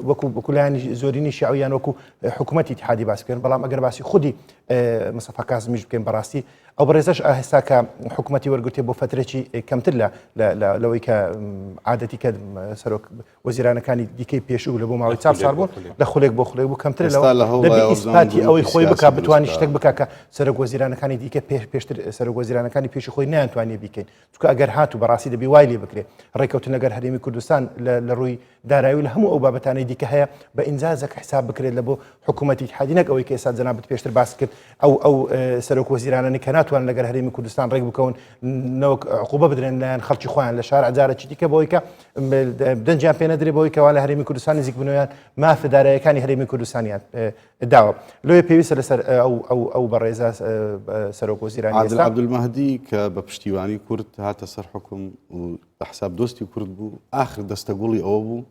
وەکو وەکو لایەنی زۆرینەی شیعیان وەکو حکوومەتی ئیتحادی باس بکەن بەڵام ئەگەر باسی خودی مستەفا کازمیش بکەین بەڕاستی ئەو بەڕێزەش ئاهستا کە حکوومەتی وەرگرتێ بۆ فترێکی کەمتر لە لەوەی کە عادەتی کە سەرۆک وەزیرانەکانی دیکەی پێشوو لە بۆ ماوەی چار ساڵ بوون لە خولێک بۆ خولێک بوو کەمتر لەوە ئیسپاتی ئەوەی خۆی بک بتوانانی شتێک بک کە سەرۆک وەزیرانەکانی دیکە پێش پێشتر سەرۆک وەزیرانەکانی پێشی خۆی نیانتوانێ بیکەین چونکە ئەگەر هاتوو بەڕاستی دەبی وای لێ بکرێ ڕێککەوتن لەگەر هەرێمی کوردستان لە ڕووی دارایی و لە هەموو ئەو بابەتانەی دیکە هەیە بە ئینجازێک حساب بکرێت لە بۆ حکوومەتی ئیتحادی نەک ئەوەی کە ئێستا جەنابت پێشتر باس کرد ئەو ئەو سەرۆک وەزیرانەی کە ناتوان لەگەر هەرێمی کوردستان ڕێک بکەون نەوەک عقوبە بدرێن لایەن خەڵکی خۆیان لە شار جارێکی دیکە بۆی کە دەنگیان پێ نەدرێ بۆی کەوا لە هەرێمی کوردستان نزیک بنەوەیان مافە دارایەکانی هەرێمی کوردستانیان داوە لۆیە پێویستە لەسەر ئەو ئەو ئەو بەڕێزە سەرۆک وەزیرانی عادل عەبدولمەهدی کە بە پشتیوانی کورد هاتە سەر حکوم و بە حساب دۆستی کورد بوو ئاخر دەستەگوڵی ئەوە بوو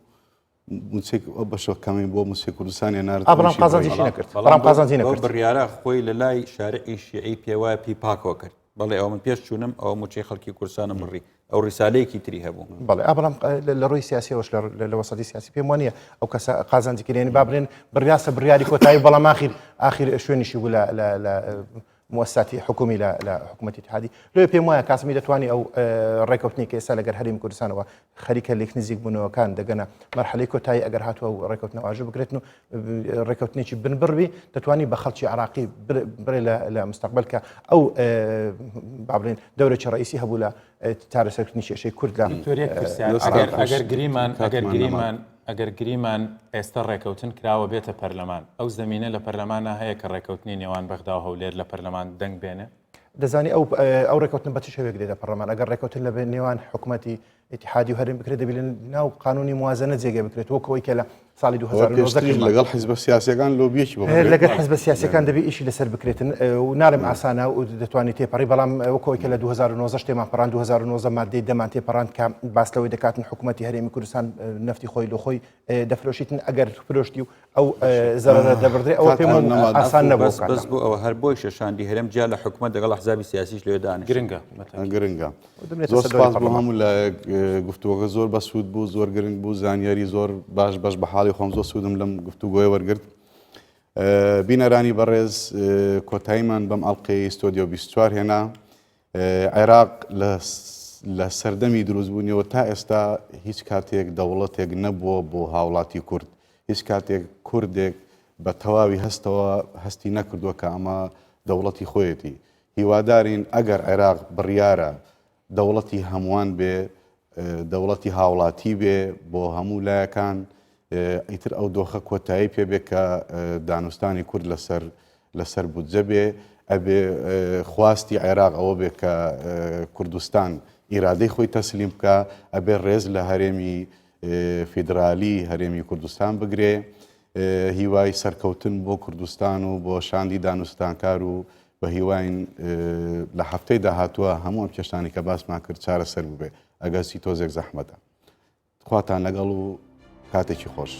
موچەی ئەو بەشە کەمەی بۆ موچەی کوردستانی نارد بەڵام قازانجیشی نەکرد بەڵام قازانجی نەکرد بڕیارە خۆی لە لای شارعی شیعی پێوایە پێی پاکەوە کرد بەڵێ ئەوە من پێش چوونم ئەوە موچەی خەڵکی کوردستانم بڕی ئەو ڕیسالەیەکی تری هەبوو. بەڵێ ئا بەڵام لە ڕووی سیاسیەوەش لە وەسەتی سیاسی پێم وانییە ئەو کەسە قازانجی کرد یعنی با بڵێن بڕیاسە بڕیاری کۆتایی بەڵام ئاخیر ئاخیر شوێنیشی بوو لە لە لە موسساتی حکومی لە لە حکوومەتی اتحادی لێ پێم وایە کاسمی دەتوانانی ئەو ڕێککەوتنی کە ئێستا لەگەر هەرێمی کوردستانەوە خەریکە لێک نزیک بوونەوەکان دەگەنە مەرحەلەی کۆتایی ئەگەر هاتووە و ڕێککەوتنە واژوو بکرێتن و ڕێککەوتنێکی بنبڕبی دەتوانی بە خەڵکی عراقی بڕێ لە مستقبل کە ئەو با بڵێن دەورێکی ڕئیسی هەبوو لە چارەسەرکردنی کێشەی کورد لە ئەگەر گریمان ئەگەر گریمان ئەگەر گریمان ئێستا ڕێکەوتن کراوە بێتە پەرلەمان ئەو زمینە لە پەرلەمانە هەیە کە ڕێکەوتنی نێوان بەغدا و هەولێر لە پەرلەمان دەنگ بێنێ دەزانی ئەو ئەو ڕێکەوتن بە چ شێوەیەک دێتە پەرلەمان ئەگەر ڕێکەوتن لە نێوان حکوومەتی ئیتحادی و هەرێم بکرێت دەبی لە ناو قانونی موازنە جێگە بکرێت وەک ئەوەی کە لە ساڵی 2019 لەگەڵ حیزبە سیاسەکان لۆبیەکی بۆ لەگەڵ حیزبە سیاسەکان دەبی ئیشی لەسەر بکرێتن و ناڵێم ئاسانە و دەتوانێت تێپەڕی بەڵام وەک ئەوەی کە لە 2019 تێمان پەڕان 2019 مادەی دەمان تێپەڕاند کە باس لەوەی دەکاتن حکوومەتی هەرێمی کوردستان نەفتی خۆی لە خۆی دەفرۆشیتن ئەگەر فرۆشتی و ئەو زەرەرە دەبڕدرێ ئەوە پێم ئاسان نەبوو بەس بەس بۆ ئەوە هەر بۆی شەشاندی هەرێم جیا لە حکومەت دەگەڵ ئەحزابی سیاسیش لەوێ دانیشت گرنگە گرنگە زۆر سپاس بۆ هەموو لایەک گفتوگۆکە زۆر بەسوود بوو زۆر گرنگ بوو زانیاری زۆر باش بەش بە حاڵی خۆم زۆر سوودم لەم گفتوگۆیە وەرگرت بینەرانی بەڕێز کۆتاییمان بەم ئەڵلقەی ستۆدیۆ 24 هێنا عێراق لە سەردەمی دروستبوونیەوە تا ئێستا هیچ کاتێک دەوڵەتێک نەبووە بۆ هاوڵاتی کورد، هیچ کاتێک کوردێک بە تەواوی هەستەوە هەستی نەکردووە کە ئەمە دەوڵەتی خۆیەتی. هیوادارین ئەگەر عێراق بڕیارە دەوڵەتی هەمووان بێ، دەوڵەتی هاوڵاتی بێ بۆ هەموو لایەکان، ئیتر ئەو دۆخە کۆتایی پێ بێ کە دانوستانی کورد لەسەر لەسەر بودجە بێ، ئەبێ خواستی عێراق ئەوە بێ کە کوردستان ئیرادەی خۆی تەسلیم بکا، ئەبێ ڕێز لە هەرێمی فیدرالی هەرێمی کوردستان بگرێ. هیوای سەرکەوتن بۆ کوردستان و بۆ شاندی دانوستانکار و بە هیواین لە هەفتەی داهاتووە هەموو ئەم کێشانەی کە باسمان کرد چارەسەر ببێ ئەگەرچی تۆزێک زەحمەتە. خواتان لەگەڵ و کاتێکی خۆش.